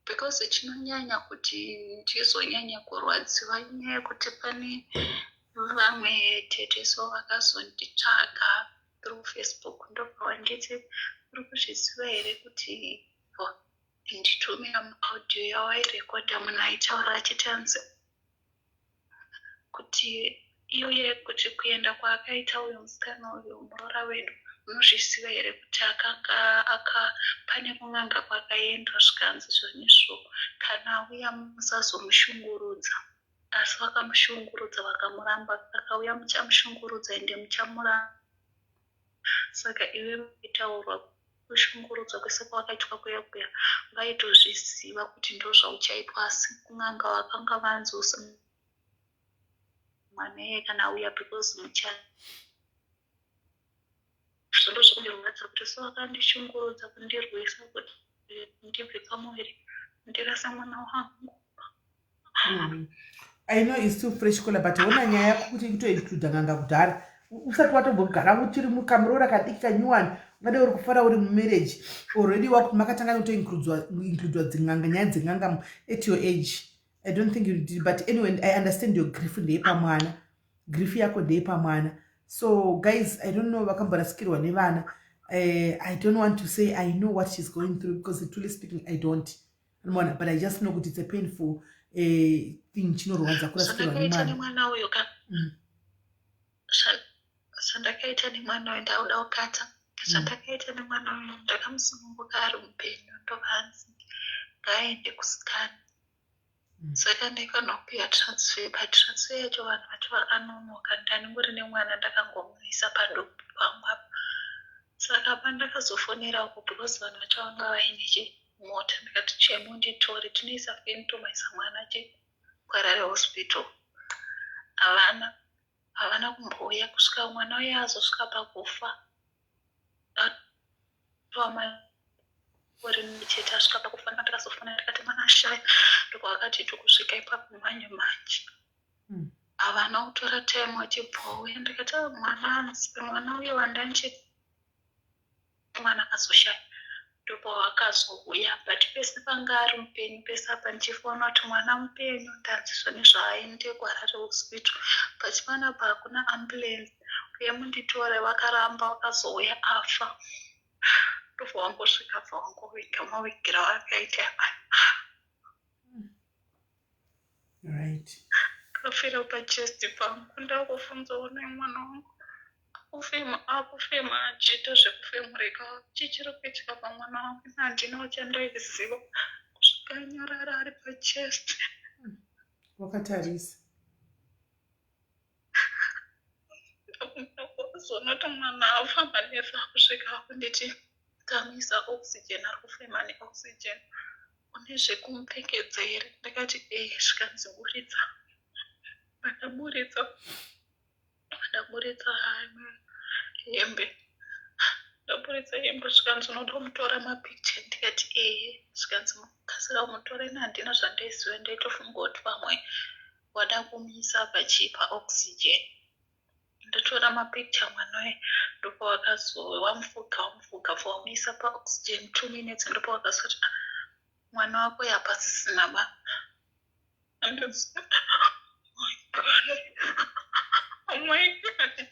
Because chinonyanya kuti ndizonyanya kurwadziwa inyaya yekuti pane vamwe tete so vakazonditsvaga through Facebook, ndobva wanditi, "Uri kuzviziva here kuti nditumira maaudio yawairekodha munhu aitaura achitanzi kuti iye kuti kuenda kwaakaita uyu musikana uyu, muroora wedu, unozviziva here kuti akanga aka pane kun'anga kwakaendwa, zvikanzi zvonizvo, kana auya musazomushungurudza, asi vakamushungurudza, vakamuramba, akauya muchamushungurudza ende muchamuramba. Saka iwe vaitaurwa kushungurudzwa kwese kwawakaitwa kuya kuya, vaitozviziva kuti ndo zvauchaitwa, asi kun'anga vakanga vanzi mwana iye kana auya because mucha." Zvondo zvokundirwadza kuti so akandishungurudza, kundirwisa kuti ndibve pamuviri, ndirasa mwana wangu. I know it's still fresh, caller, but ona nyaya yako kuti ikutoincluda n'anga kudhara usati watombogara, uchiri mukamuroora kadiki kanyuwani, ungade uri kufara uri mumarriage already, makatanga nekutoincludwa dzin'anga, nyaya dzen'anga at your age. I don't think you did, but anyway, I understand your grief. Ndeyepamwana, grief yako ndeyepamwana. So guys, I don't know vakamborasikirwa nevana. I don't want to say I know what she's going through because, truly speaking, I don't mona, but I just know kuti it's a painful thing, chinorwadza kurasikirwa nemwana. Nemwana uyu ka. Zvandakaita nemwana uyu, ndauda kukata. Zvandakaita nemwana uyu, ndakamusununguka ari mupenyu, ndovanzi ngaaende kuscan. Saka ndaifanira kupiwa transfer, but transfer yacho vanhu vacho vakanonoka. Ndaningori nemwana, ndakangomuisa padopu pangu apa. Saka pandakazofonera uko, because vanhu vacho vanga vaine chimota, ndikati, "Chemunditore, tinoisa feni, tomaisa mwana kuHarare Hospital." Havana kumbouya kusvika mwana uye azosvika pakufa. Atova makore chete asvika pakufa, ndakazofona ndikati mwana ashaya, ndokuvakati tokusvika ipapo manje manje. Havana kutora time vachibva ndikati, "Ah, mwana mwana uye wandanchi mwana akazoshaya." Ndopavakazouya, but pese panga ari mupenyu, pese apa ndichifona kuti mwana mupenyu, ndanzi zvone zvaaende kuHarare Hospital, but panapa hakuna ambulance uye munditore. Vakaramba, vakazouya afa. Ndobva wangosvika, bva wangoviga mavigira vakaita. Kafira pachest pangu. Ndakufunzawo nemwana wangu akufema, akufema, achiita zvekufemurika. Chichiri kuitika pamwana wangu, handina chandaiziva kusvika anyarara ari pachest. Wakatarisa. Ndakuzoona kuti mwana afamba nefa kusvika kunditi tamuisa oxygen, ari kufema neoxygen, une zvekumupfekedza here? Ndakati ee. Zvikanzi buritsa. Ndakaburitsa, ndaburitsa hembe, ndaburitsa hembe, zvikanzi unoda kumutora mapicture? Ndikati ehe. Zvikanzi kasira kumutore. Handina zvandaiziva, ndaitofunga kuti pamwe wada kumuisa pachipa oxygen. Ndatora mapicture mwana uyu, ndopawakazo wamufuga, wamufuga, bva wamuisa paoxygen 2 minutes, ndopawakazoti, "Ah, mwana wako yapasisina ba." Oh my God. Oh my God.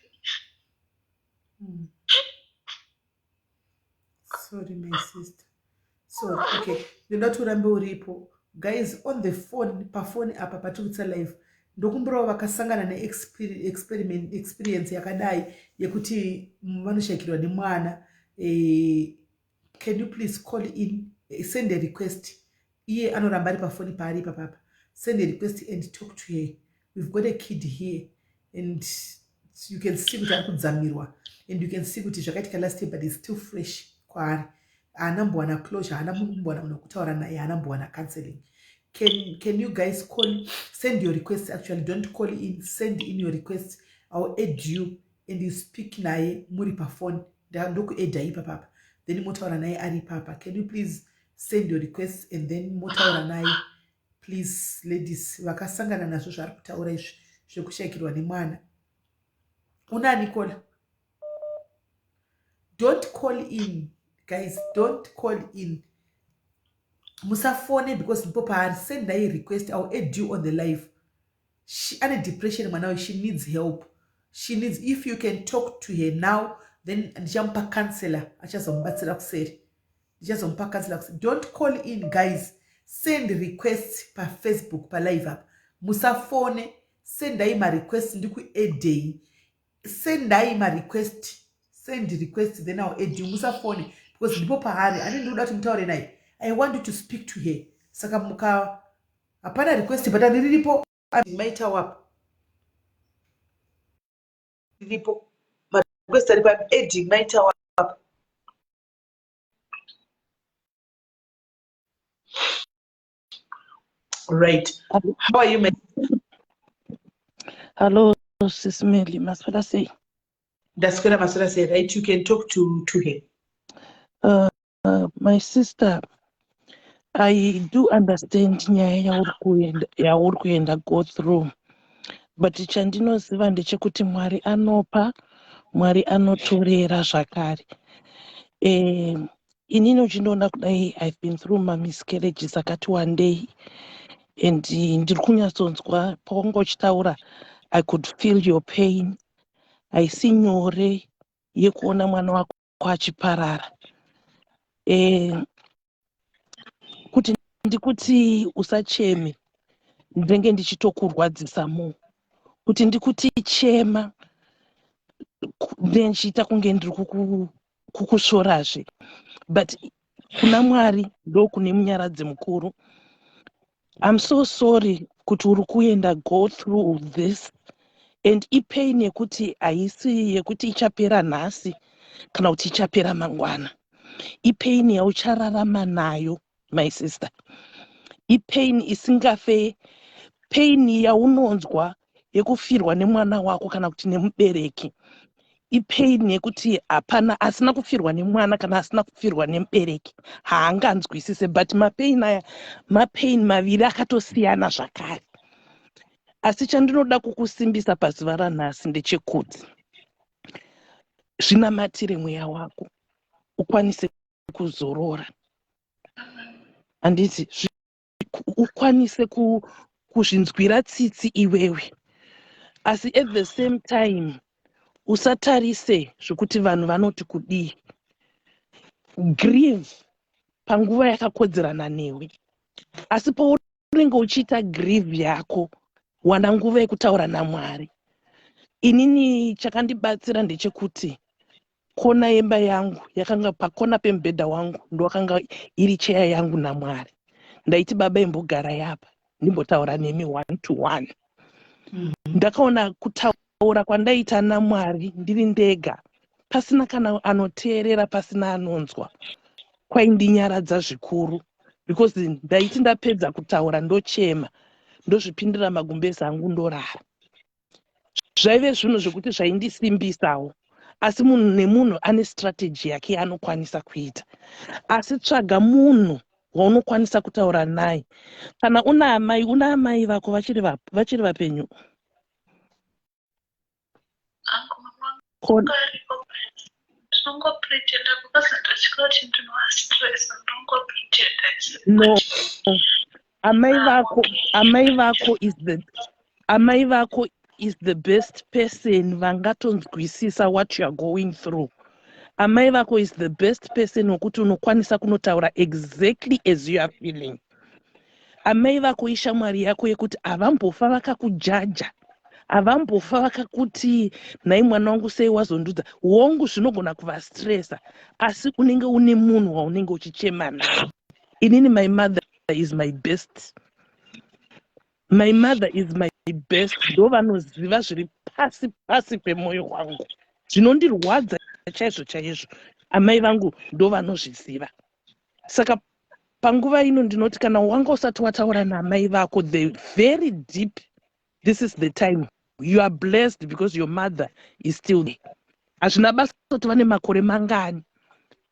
Sorry, my sister, sorry. Okay, ndinoda kuti urambe uripo. Guys, on the phone, pafoni apa patiri kuitisa live, ndokumbirawo vakasangana neexperience yakadai yekuti vanoshayikirwa nemwana, can you please call in, send a request. Iye anoramba ari pafoni paari ipapapa. Send a request and talk to her. We've got a kid here and you can see kuti ari kudzamirwa and you can see kuti zvakaitika last year, but it's still fresh kwaari. Haana mbowana closure, haana mbowana munhu wekutaura naye, haana mbowana counseling. Can you guys call, send your request? Actually, don't call in, send in your request. I'll add you and you speak naye muri pafoni. Ndokuadda ipapapa, then motaura naye ari ipapa. Can you please send? Send your request and then motaura naye. Please, ladies vakasangana nazvo zvaari kutaura izvi zvekushayikirwa nemwana. Unani caller? Don't call in, guys, don't call in. Musafone because ndipo paari. Sendai request, I will add you on the live. She ane depression mwana uyu. She needs help. She needs, if you can talk to her now, then ndichamupa counselor achazomubatsira kuseri. Ndichazomupa counselor kuseri. Don't call in, guys. Send requests paFacebook, palive apa musafone. Sendai marequest, ndikuaddei. Sendai marequest, send request, then I will add you. Musafone because ndipo paari. Ani ndinoda kuti mutaure naye. I want you to speak to her. Saka muka hapana request, but ani riripo maita wapa riripo marequest ari pa adding maita wapa. Right, how are you, ma? Hello, Sis Melly. Maswera sei? Ndaswera, maswera sei? Right, you can talk to her. My sister, I do understand nyaya yauri kuenda go through, but chandinoziva ndechekuti Mwari anopa, Mwari anotorera zvakare. Inini uchindiona kudai, I've been through mamiscarriages akati one day and ndiri kunyatsonzwa paunga uchitaura. I could feel your pain. Haisi nyore yekuona mwana wako achiparara. Kuti ndikuti usacheme, ndinenge ndichitokurwadzisa mo. Kuti ndikuti chema, ndichiita kunge ndiri kukusvorazve. But kuna Mwari ndo kune munyaradzi mukuru. I'm so sorry kuti uri kuenda go through this, and ipain yekuti haisi yekuti ichapera nhasi kana kuti ichapera mangwana. Ipain yauchararama nayo, my sister. Ipain isingafe, pain yaunonzwa yekufirwa nemwana wako kana kuti nemubereki, ipain yekuti hapana asina kufirwa nemwana kana asina kufirwa nemubereki haanganzwisise. But mapain aya mapain maviri akatosiyana zvakare. Asi chandinoda kukusimbisa pazuva ranhasi ndechekuti zvinamatire mweya wako ukwanise kuzorora, handiti? Ukwanise kuzvinzwira tsitsi iwewe, asi at the same time usatarise zvekuti vanhu vanoti kudii. Grieve panguva yakakodzerana newe, asi paunenge uchiita grieve yako, wana nguva yekutaura naMwari. Inini chakandibatsira ndechekuti kona yemba yangu yakanga pakona pemubhedha wangu, ndowakanga iri cheya yangu naMwari. Ndaiti, "Baba, imbogara yapa ndimbotaura nemi one to one." Ndakaona kutaura kwandaita naMwari ndiri ndega, pasina kana anoteerera, pasina anonzwa, kwaindinyaradza zvikuru, because ndaiti ndapedza kutaura, ndochema, ndozvipindira magumbezi angu, ndorara. Zvaive zvinhu zvekuti zvaindisimbisawo. Asi munhu nemunhu ane strategy yake yaanokwanisa kuita. Asi tsvaga munhu waunokwanisa kutaura naye. Kana una amai, una amai vako vachiri vapenyu? Angu mama ariko. Ndinongopretenda because ndatya kuti ndinovastress. Ndinongopretenda. No, amai vako, amai vako is the best person vangatonzwisisa what you are going through. Amai vako is the best person wekuti unokwanisa kunotaura exactly as you are feeling. Amai vako ishamwari yako yekuti havambofa vakakujaja, havambofa vakakuti, "Nhai mwana wangu, sei wazondudza?" Hongu, zvinogona kuvastressa, asi unenge une munhu waunenge uchichema naye. Inini my mother is my best, my mother is my best. Ndo vanoziva zviri pasi pasi pemwoyo wangu, zvinondirwadza chaizvo chaizvo. Amai vangu ndo vanozviziva. Saka panguva ino ndinoti kana wanga usati wataura naamai vako the very deep, this is the time. You are blessed because your mother is still there. Hazvina basa kuti vane makore mangani,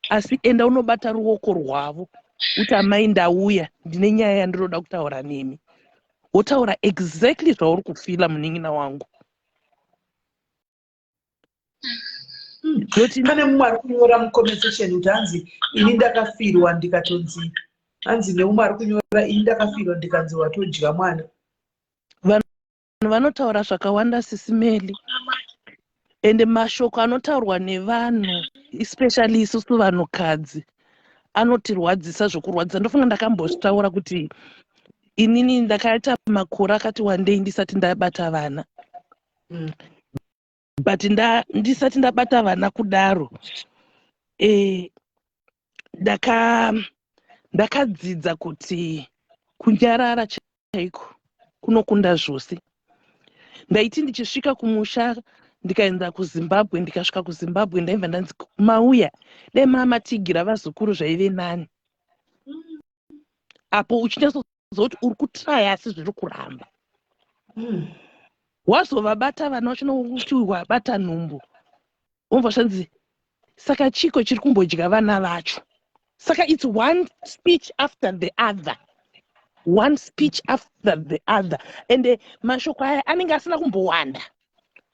asi enda unobata ruoko rwavo. Uti, "Amai, ndauya, ndine nyaya yandinoda kutaura nemi." Wotaura exactly zvauri kufeela, munin'ina wangu. Ndoti Pane mumwe ari kunyora mucomment section kuti hanzi, "Ini ndakafirwa ndikatonzi," hanzi neumwe ari kunyora, "Ini ndakafirwa ndikanzi watodya mwana." Vanhu vanotaura zvakawanda, Sisi Meli, ende mashoko anotaurwa nevanhu, especially isusu vanhukadzi, anotirwadzisa zvokurwadzisa. Ndofunga ndakambozvitaura kuti inini ndakaita makore akati wandei ndisati ndabata vana. But ndisati ndabata vana kudaro, ndakadzidza kuti kunyarara chaiko kunokunda zvose. Ndaiti ndichisvika kumusha, ndikaenda kuZimbabwe, ndikasvika kuZimbabwe, ndaibva ndanzi, "Mauya, dai mamatigira vazukuru zvaive nani." Apo uchinyatsoziva kuti uri kutraya asi zviri kuramba. Wazovabata vana vacho, nokuti wabata nhumbu, wobva zvanzi, "Saka chiko chiri kumbodya vana vacho?" Saka it's one speech after the other, one speech after the other, ende mashoko aya anenge asina kumbowanda,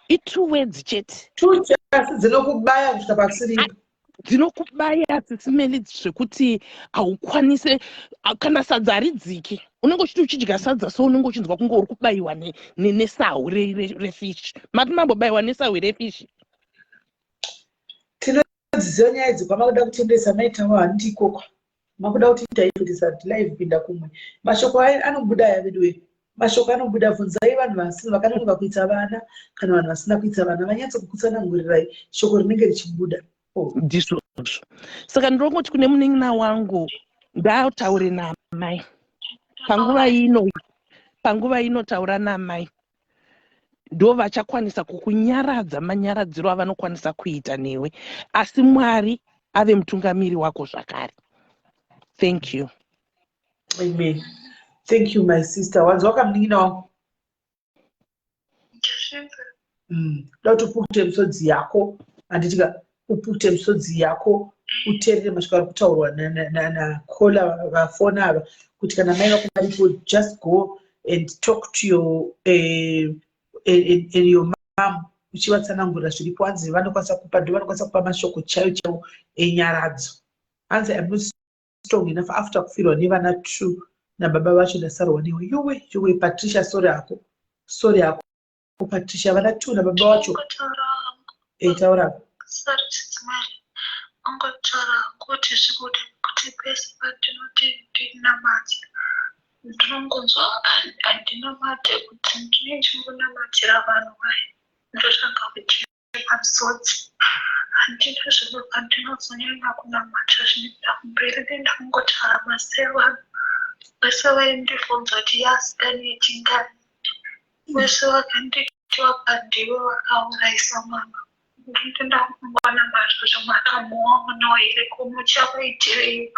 i-two words chete. Two, asi dzinokubaya kusvika pasiripo. Dzinokubaya, Sisi Meli, zvekuti haukwanise kana sadza haridziki. Unenge uchiti uchidya sadza, so unenge uchinzwa kunge uri kubayiwa nesahwi refish. Mati mambobayiwa nesahwi refish? Tinodziziva nyaya idzi. Kwamakuda kutendesa maitawo handikokwa makuda kuti taifutisa live kupinda kumwe. Mashoko aya anobuda aya, veduwe, mashoko anobuda. Bvunzai vanhu vasina, vakanonoka kuita vana, kana vanhu vasina kuita vana, vanyatso kukutsanangurirai shoko rinenge richibuda. Oh. Ndizvozvo. Saka ndinongoti kune munin'ina wangu, ngaataure namai panguva ino. Panguva ino taura namai, ndo vachakwanisa kukunyaradza manyaradziro avanokwanisa kuita newe, asi Mwari ave mutungamiri wako zvakare. Thank you. Amen. Thank you, my sister. Wanzwa kamunin'ina wangu? Da kuti upukute misodzi yako, handitika? Upukute misodzi yako, uteerere mashoko ari kutaurwa nacaller vafona ava, kuti kana mai vako varipo, just go and talk to your mom uchivatsanangurira zviripo. Hanzi vanokwanisa kupa, ndo vanokwanisa kupa mashoko chaiwo chaiwo enyaradzo. Hanzi, "I'm not strong enough after kufirwa nevana two nababa vacho, ndasarwa newe." Yowe, yowe, Patricia, sorry hako, sorry hako, Patricia. Vana two nababa vacho. Taura. Sorry, Sisi Meli, ongotaura kuti zvibude, kuti pese pandinoti ndinamate, ndinongonzwa handinamate, kuti ndinenge ndichingonamatira vanhu vai, ndotanga kuchema misodzi. Handina zvimwe pandinozonyanya kunamata zvinoenda kumberi. Ndenda kungotaura mazita evanhu vese vaindibvunza kuti yasikani yechingani, vese vakanditi vakandiwe vakaurayisa mwana. Ndinoenda kungonamata kuti mwana muwaonawo here, kumuchavaitireiwo.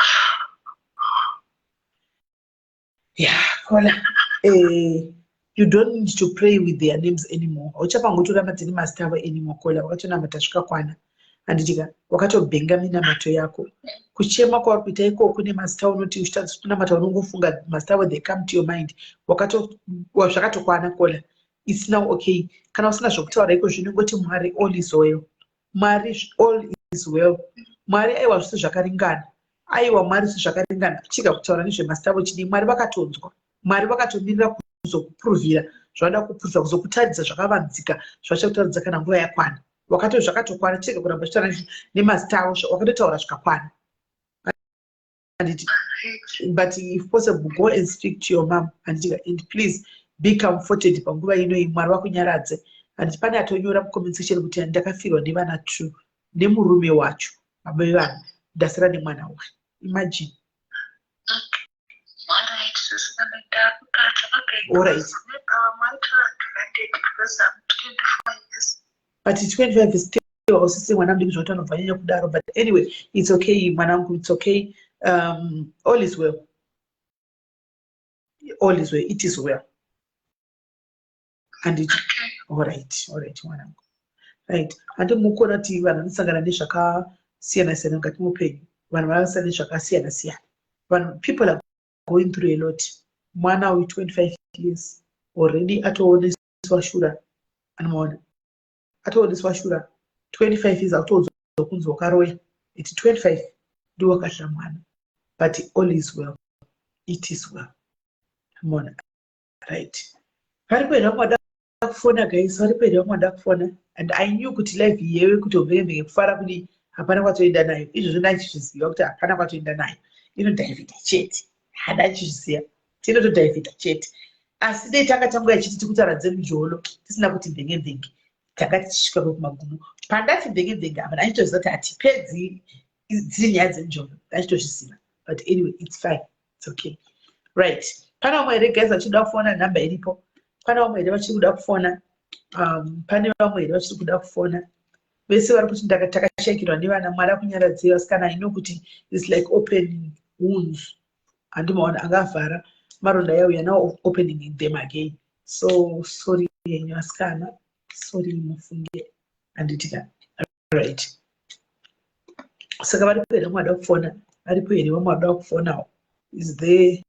Yeah, caller, you don't need to pray with their names anymore. Hauchapangotora dzine mazita avo anymore, caller. Wakatonamata zvikakwana, handitika? Wakatobhenga minamato yako. Kuchema kwauri kuita ikoko nemazita, unoti uchitadza kunamata, unongofunga mazita avo, they come to your mind. Zvakatokwana, caller. It's now okay. Kana usina zvokutaura iko zvino, ngoti, "Mwari, all is well. Mwari, all is well. Mwari, aiwa, zvisi zvakaringana. Aiwa, Mwari, zvisi zvakaringana." Chiga kutaura nezvemazita avo chidii. Mwari vakatonzwa. Mwari vakatomirira kuzokupuruvhira zvavada kupuruvha, kuzokutaridza zvakavanzika zvavachakutaridza kana nguva yakwana. Wakato zvakatokwana. Chega kuramba uchitaura nemazita avo. Wakatotaura zvikakwana, handiti? But if possible, go and speak to your mom, handiti? And please be comforted panguva inoyi. Mwari vakunyaradze, handiti? Pane atonyora mucomment section kuti, "Ndakafirwa nevana two nemurume wacho, baba vevanhu, ndasara nemwana one." Imagine. Alright, Sisi, ndakutadza. Okay. Alright. Maita advantage because I'm 25 years. But 25 is still ausisi mwana mudiki zvokuti anobva nyanya kudaro. But anyway, it's okay, mwanangu, it's okay. All is well, all is well, it is well, handiti? Alright, alright, mwanangu. Right, handi mukuona kuti vanhu vanosangana nezvakasiyana siyana mukati meupenyu? Vanhu vanosangana nezvakasiyana siyana. Vanhu, people are going through a lot. Mwana uyu, 25 years already, atooneswa shura. Anomaona atooneswa shura. 25 years, akutoudzwa kunzi wakaroya. Iti 25 ndiwo wakahla mwana. But all is well, it is well. Mona, right, varipo here vamwe vada kufona? Guys, varipo here vamwe vada kufona? And I knew kuti live yewe kuti omvenge kufara kudi, hapana kwatoenda nayo. Izvozvo ndachizviziva kuti hapana kwatoenda nayo, inodhaivhita chete. Handachizviziva, tinotodhaivhita chete. Asi dei tanga tanguya chiti tikutaura dzemujolo, tisina kuti mvenge mvenge, tanga tichisvika kumagumo. Pandati mvenge mvenge apa, ndachitoziva kuti hatipedzi dziri nyaya dzemujolo, ndachitozviziva. But anyway, it's fine, it's okay. Right, pane vamwe here, guys, vachida kufona? Nhamba iripo. Pane vamwe here vachiri kuda kufona? Pane vamwe here vachiri kuda kufona? Vese vari kuti takashayikirwa nevana, Mwari akunyaradzei. Vasikana, I know kuti it's like opening wounds. Handimaona angavhara maronda yao, you are now opening them again. So sorry yenyu, vasikana, sorry, mufunge. Handitika? Right, saka varipo here vamwe vada kufona? Varipo here vamwe vada kufonawo? Is there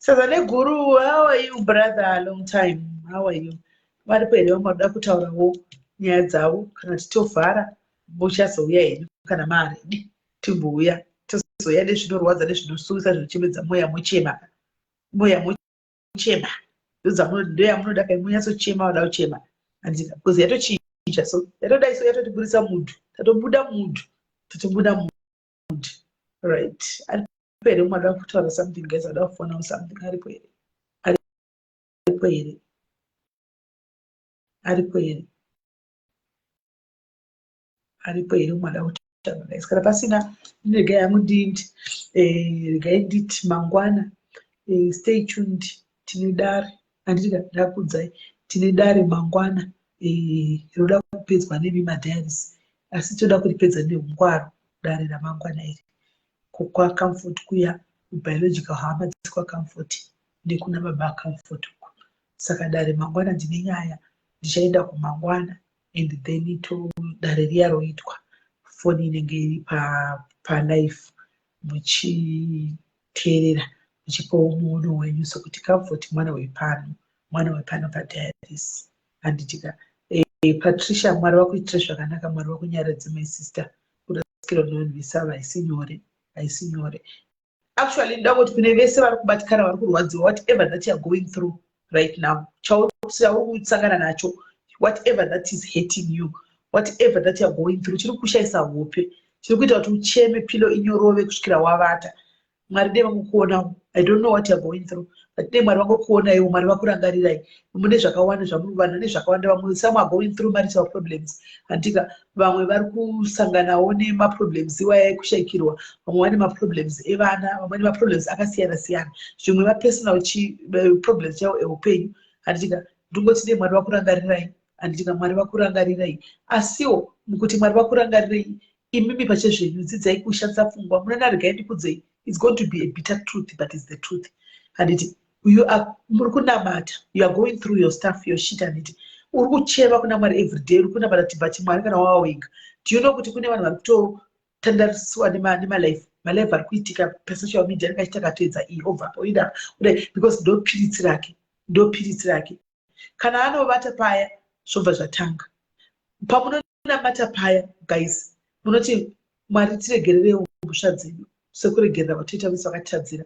Sazaneguru? How are you, brother? Long time. How are you? Varipo here vamwe vada kutaurawo nyaya dzavo, kana titovhara? Muchazouya henyu kana maready. Timbouya, tozouya nezvinorwadza, nezvinosuwisa, zvinochemedza mweya. Muchema, mweya muchema, ndoyamunoda kai. Munyatsochema, vada kuchema, andika? Because yatochinja, so yatodai, so yatotiburisa mudhu, tatobuda mudhu, tatobuda mudhu. Right, aripo here mumwe ada kutaura something, guys? Ada kufonawo something? Aripo here? Aripo here? Aripo here? Aripo here mumwe ada kutaura, guys? Kana pasina, regai hangu nditi, regai nditi mangwana, stay tuned, tine dare. Handiti ndakuudzai tine dare mangwana rinoda kupedzwa nemi madiaries, asi toda kuripedza neungwaro. Dare ramangwana iri kukwaComfort kuya, kubiological hama dzekwaComfort nekuna baba Comfort uku. Saka dare mangwana, ndine nyaya, ndichaenda kumangwana and then to dare riya roitwa. Foni inenge iri palive, muchiteerera, muchipawo muono wenyu, sokuti Comfort mwana wepano, mwana wepano padiaries, handitika? Patricia, Mwari vakuitire zvakanaka, Mwari vakunyaradze, my sister. Kurasikirwa nevanhu vesava haisi nyore, haisi nyore. Actually, ndoda kuti kune vese vari kubatikana, vari kurwadziwa, whatever that you are going through right now, chauri kusangana nacho, whatever that is hurting you, whatever that you are going through, chiri kushayisa hope, chiri kuita kuti ucheme, pillow inyorove kusvikira wavata, Mwari dei vangokuonawo. I don't know what you are going through, but dei Mwari vangokuonaiwo, Mwari vakurangarirai. Mune zvakawanda zvamuri, vanhu vane zvakawanda. Vamwe, some are going through marital problems, handika? Vamwe vari kusanganawo nemaproblems iwaya ekushayikirwa, vamwe vane maproblems evana, vamwe nemaproblems akasiyana siyana, zvimwe mapersonal problems chaiwo eupenyu, handitika? Ndingoti dei Mwari vakurangarirai, handitika? Mwari vakurangarirai. Asiwo mukuti Mwari vakurangarirei, imimi pachezvenyu dzidzai kushandisa pfungwa. Munana, regai ndikudzei, it's going to be a bitter truth, but it's the truth, handiti? You are, muri kunamata, you are going through your stuff, your shit, handiti? Uri kuchema kuna Mwari everyday, uri kunamata kuti, but Mwari, kana wava wega, do you know kuti kune vanhu vari kutotandariswa nemalife, malife ari kuitika pasocial media, anenge achiita akatoedza iyi, obva oenda kudai, because ndo piritsi rake, ndo piritsi rake. Kana anovata paya, zvobva zvatanga. Pamunonamata paya, guys, munoti, "Mwari, tiregererewo mhosva dzedu sekuregerera kwatoita vese vakatitadzira."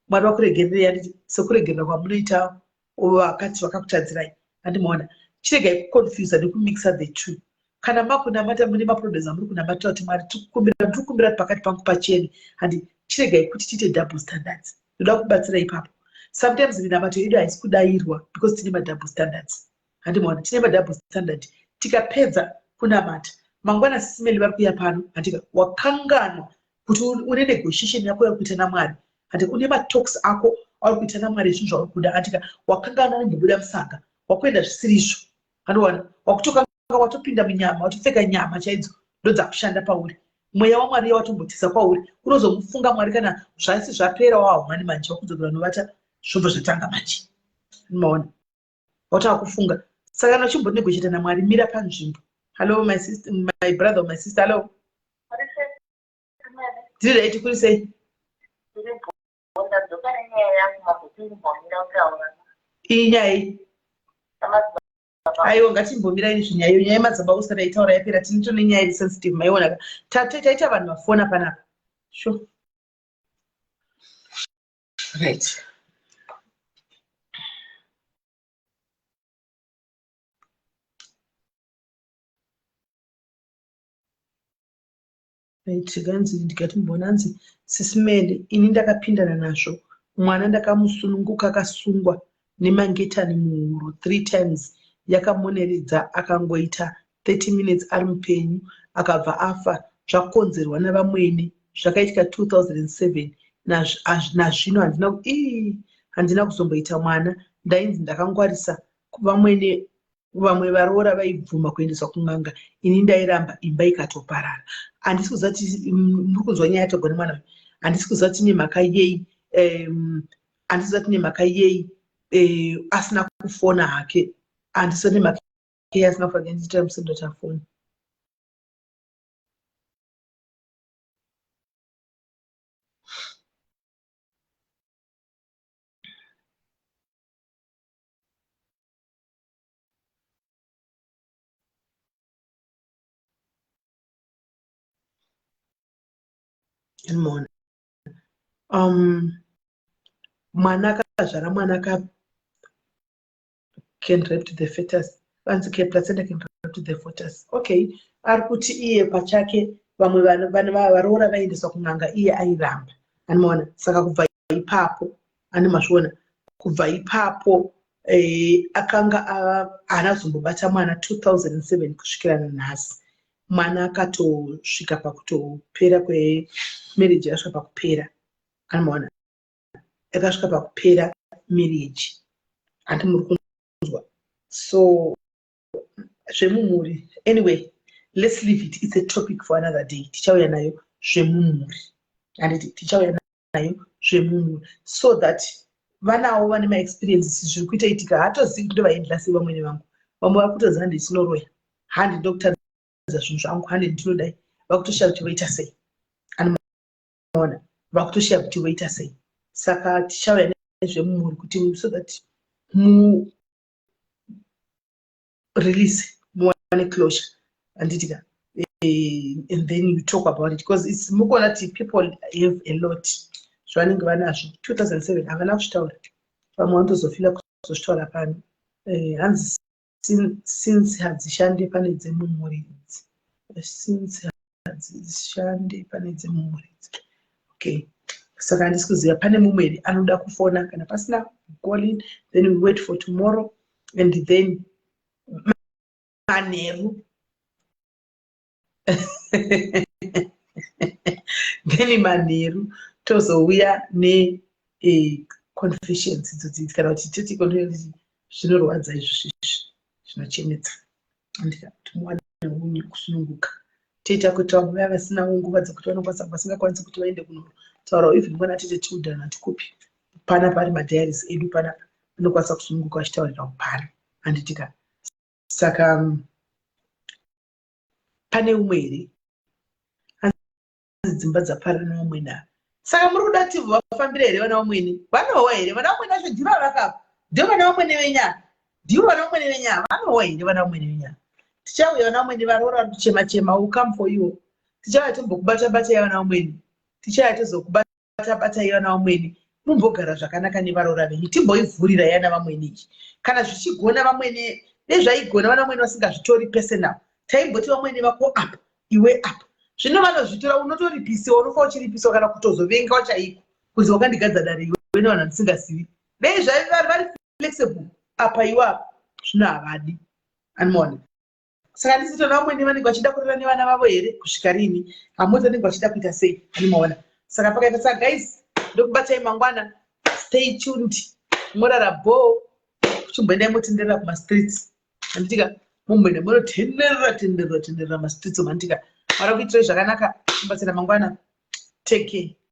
Mwari vakuregererei, handiti? Sekuregerera kwamunoita vakati vakakutadzirai, handimaona? Chiregai kuconfusa nekumixa the two. Kana makunamata, mune maproblems amuri kunamatira kuti, "Mwari, tikukumbira, ndiri kukumbira kuti pakati pangu pachene," handi? Chiregai kuti tiite double standards. Ndoda kubatsira ipapo. Sometimes minamato yedu haisi kudayirwa because tine madouble standards, handimaona? Tine madouble standard. Tikapedza kunamata mangwana, sisimeli vari kuuya pano, handika? Wakanganwa kuti une negotiation yako yakuita naMwari, handika? Une matalks ako auri kuita naMwari, zvinhu zvauri kuda, handika? Wakanganwa, unombobuda musaga, wakuenda zvisiri izvo, handiwana? Wakutokanga watopinda munyama, watopfeka nyama chaidzo, ndodzakushanda pauri. Mweya waMwari yawatombotisa kwauri, unozomufunga Mwari kana zvasi zvapera, wahwani manje, wakudzokera novata, zvobva zvatanga manje, maona? Watava kufunga. Saka kana uchimbonegotiata naMwari, mira panzvimbo. Hello, my sister, my brother or my sister, hello. Tiri right, kuri sei? Ndiripo, ndadzoka nenyaya yangu mambotimbomira kutaura. Iyi nyaya iyi. Aiwa, ngatimbomirai nezvenyaya iyo. Nyaya yemadzibaba usati aitaura yapera, tinito nenyaya iri sensitive, maiona ka. Taita vanhu vafona panapa. Sure. Right. Right, kanzi ndikatimbona hanzi sisimele, ini ndakapindana nazvo. Mwana ndakamusununguka akasungwa nemangetani muhuro three times, yakamoneredza, akangoita 30 minutes ari mupenyu, akabva afa. Zvakonzerwa navamwene. Zvakaitika 2007. Nazvino handina, ii, handina kuzomboita mwana. Ndainzi ndakangwarisa. Vamwene, vamwe varoora vaibvuma kuendeswa kun'anga, ini ndairamba, imba ikatoparara. Handisi kuziva kuti muri kunzwa nyaya yatogwa nemwana uyu. Handisi kuziva kuti nemhaka yei, handisi kuziva kuti nemhaka yei asina kufona hake. Handisi kuziva nemhaka yei asina kufona. Ndiita musendo tafoni. Mona, mwana akazvara mwana ka can rape to the fetus. Vanzi ke placenta can rape to the fetus. Okay, ari kuti iye pachake vamwe varoora vaendeswa kun'anga, iye airamba, anomaona. Saka kubva ipapo, ane mazviona, kubva ipapo akanga haana kuzombobata mwana 2007 kusvikira nanhasi. Mwana akatosvika pakutopera kwemarriage, yakasvika pakupera, anomaona, yakasvika pakupera marriage. Handi muri kunzwa? So zvemumhuri, anyway, let's leave it. It's a topic for another day. Tichauya nayo zvemumhuri, handiti? Tichauya nayo zvemumhuri so that vanawo vane maexperiences zviri kuitoitika. Hatozivi kuti ndovaendla sei. Vamwene vangu vamwe vari kutoziva ndichinoroya, handi ndokutadza zvinhu zvangu, handi ndinodai. Vakutoshaya kuti voita sei, anoona, vakutoshaya kuti voita sei. Saka tichauya nezvemumhuri kuti so that mu release, muwane closure, handiti ka? And then you talk about it because it's mukuona kuti people have a lot zvavanenge vanazvo. 2007 havana kuzvitaura, vamwe vanotozofila kuzozvitaura pano. Hanzi since hadzishande pane dzemumhuri idzi, since hadzishande pane dzemumhuri idzi. Okay, saka handisi kuziva pane mumwe here anoda kufona. Kana pasina calling, then we wait for tomorrow and then manheru, then manheru tozouya neconfessions idzodzi, kana kuti toti zvinorwadza izvo izvi zvinochemedza, andika, kuti muwane kusununguka. Toita kuti vamwe vaya vasinawo nguva dzekuti vanokwanisa, vasingakwanisi kuti vaende kunotaura even kwana tete Tilda natikupi panapa, ari madiaries edu panapa, vanokwanisa kusununguka vachitaurirawo pano, handitika? Saka pane umwe here? Hanzi dzimba dzaparara nevamwene ava. Saka muri kuda kuti vafambire here vana vamwene? Vanowa here vana vamwene vacho? Ndivo vakafa, ndivo vana vamwene venyaya, ndivo vana vamwene venyaya. Vanowa here vana vamwene venyaya? Tichauya vana vamwene, varoora vari kuchema chema, will come for you. Tichauya tombokubata batai vana vamwene, tichauya tozokubata batai vana vamwene. Mumbogara zvakanaka nevaroora venyu, timboivhurira yana vamwene iyi. Kana zvichigona vamwene, nezvaigona vana vamwene vasingazvitori personal, taimboti vamwene vako apa, iwe apa. Zvino vanozvitora, unotoripisiwa, unofa uchiripisiwa kana kutozovengawa chaiko, kunzi wakandigadza dare iwe nevanhu vandisingazivi. Dei zvaivari vari flexible, apa iwe apa. Zvino havadi, anomaona. Saka ndisitona vamwene vanenge vachida kurara nevana vavo here kusvika rini? Hamoti vanenge vachida kuita sei? Anomaona. Saka pakaita. Saka guys, ndokubatai mangwana. Stay tuned. Morara bo, chimboendai motenderera kumastreets, handitika? Mumboenda munotenderera, tenderera, tenderera mastreets, handitika? Mara kuitirai zvakanaka. Kubatsira mangwana. Take care.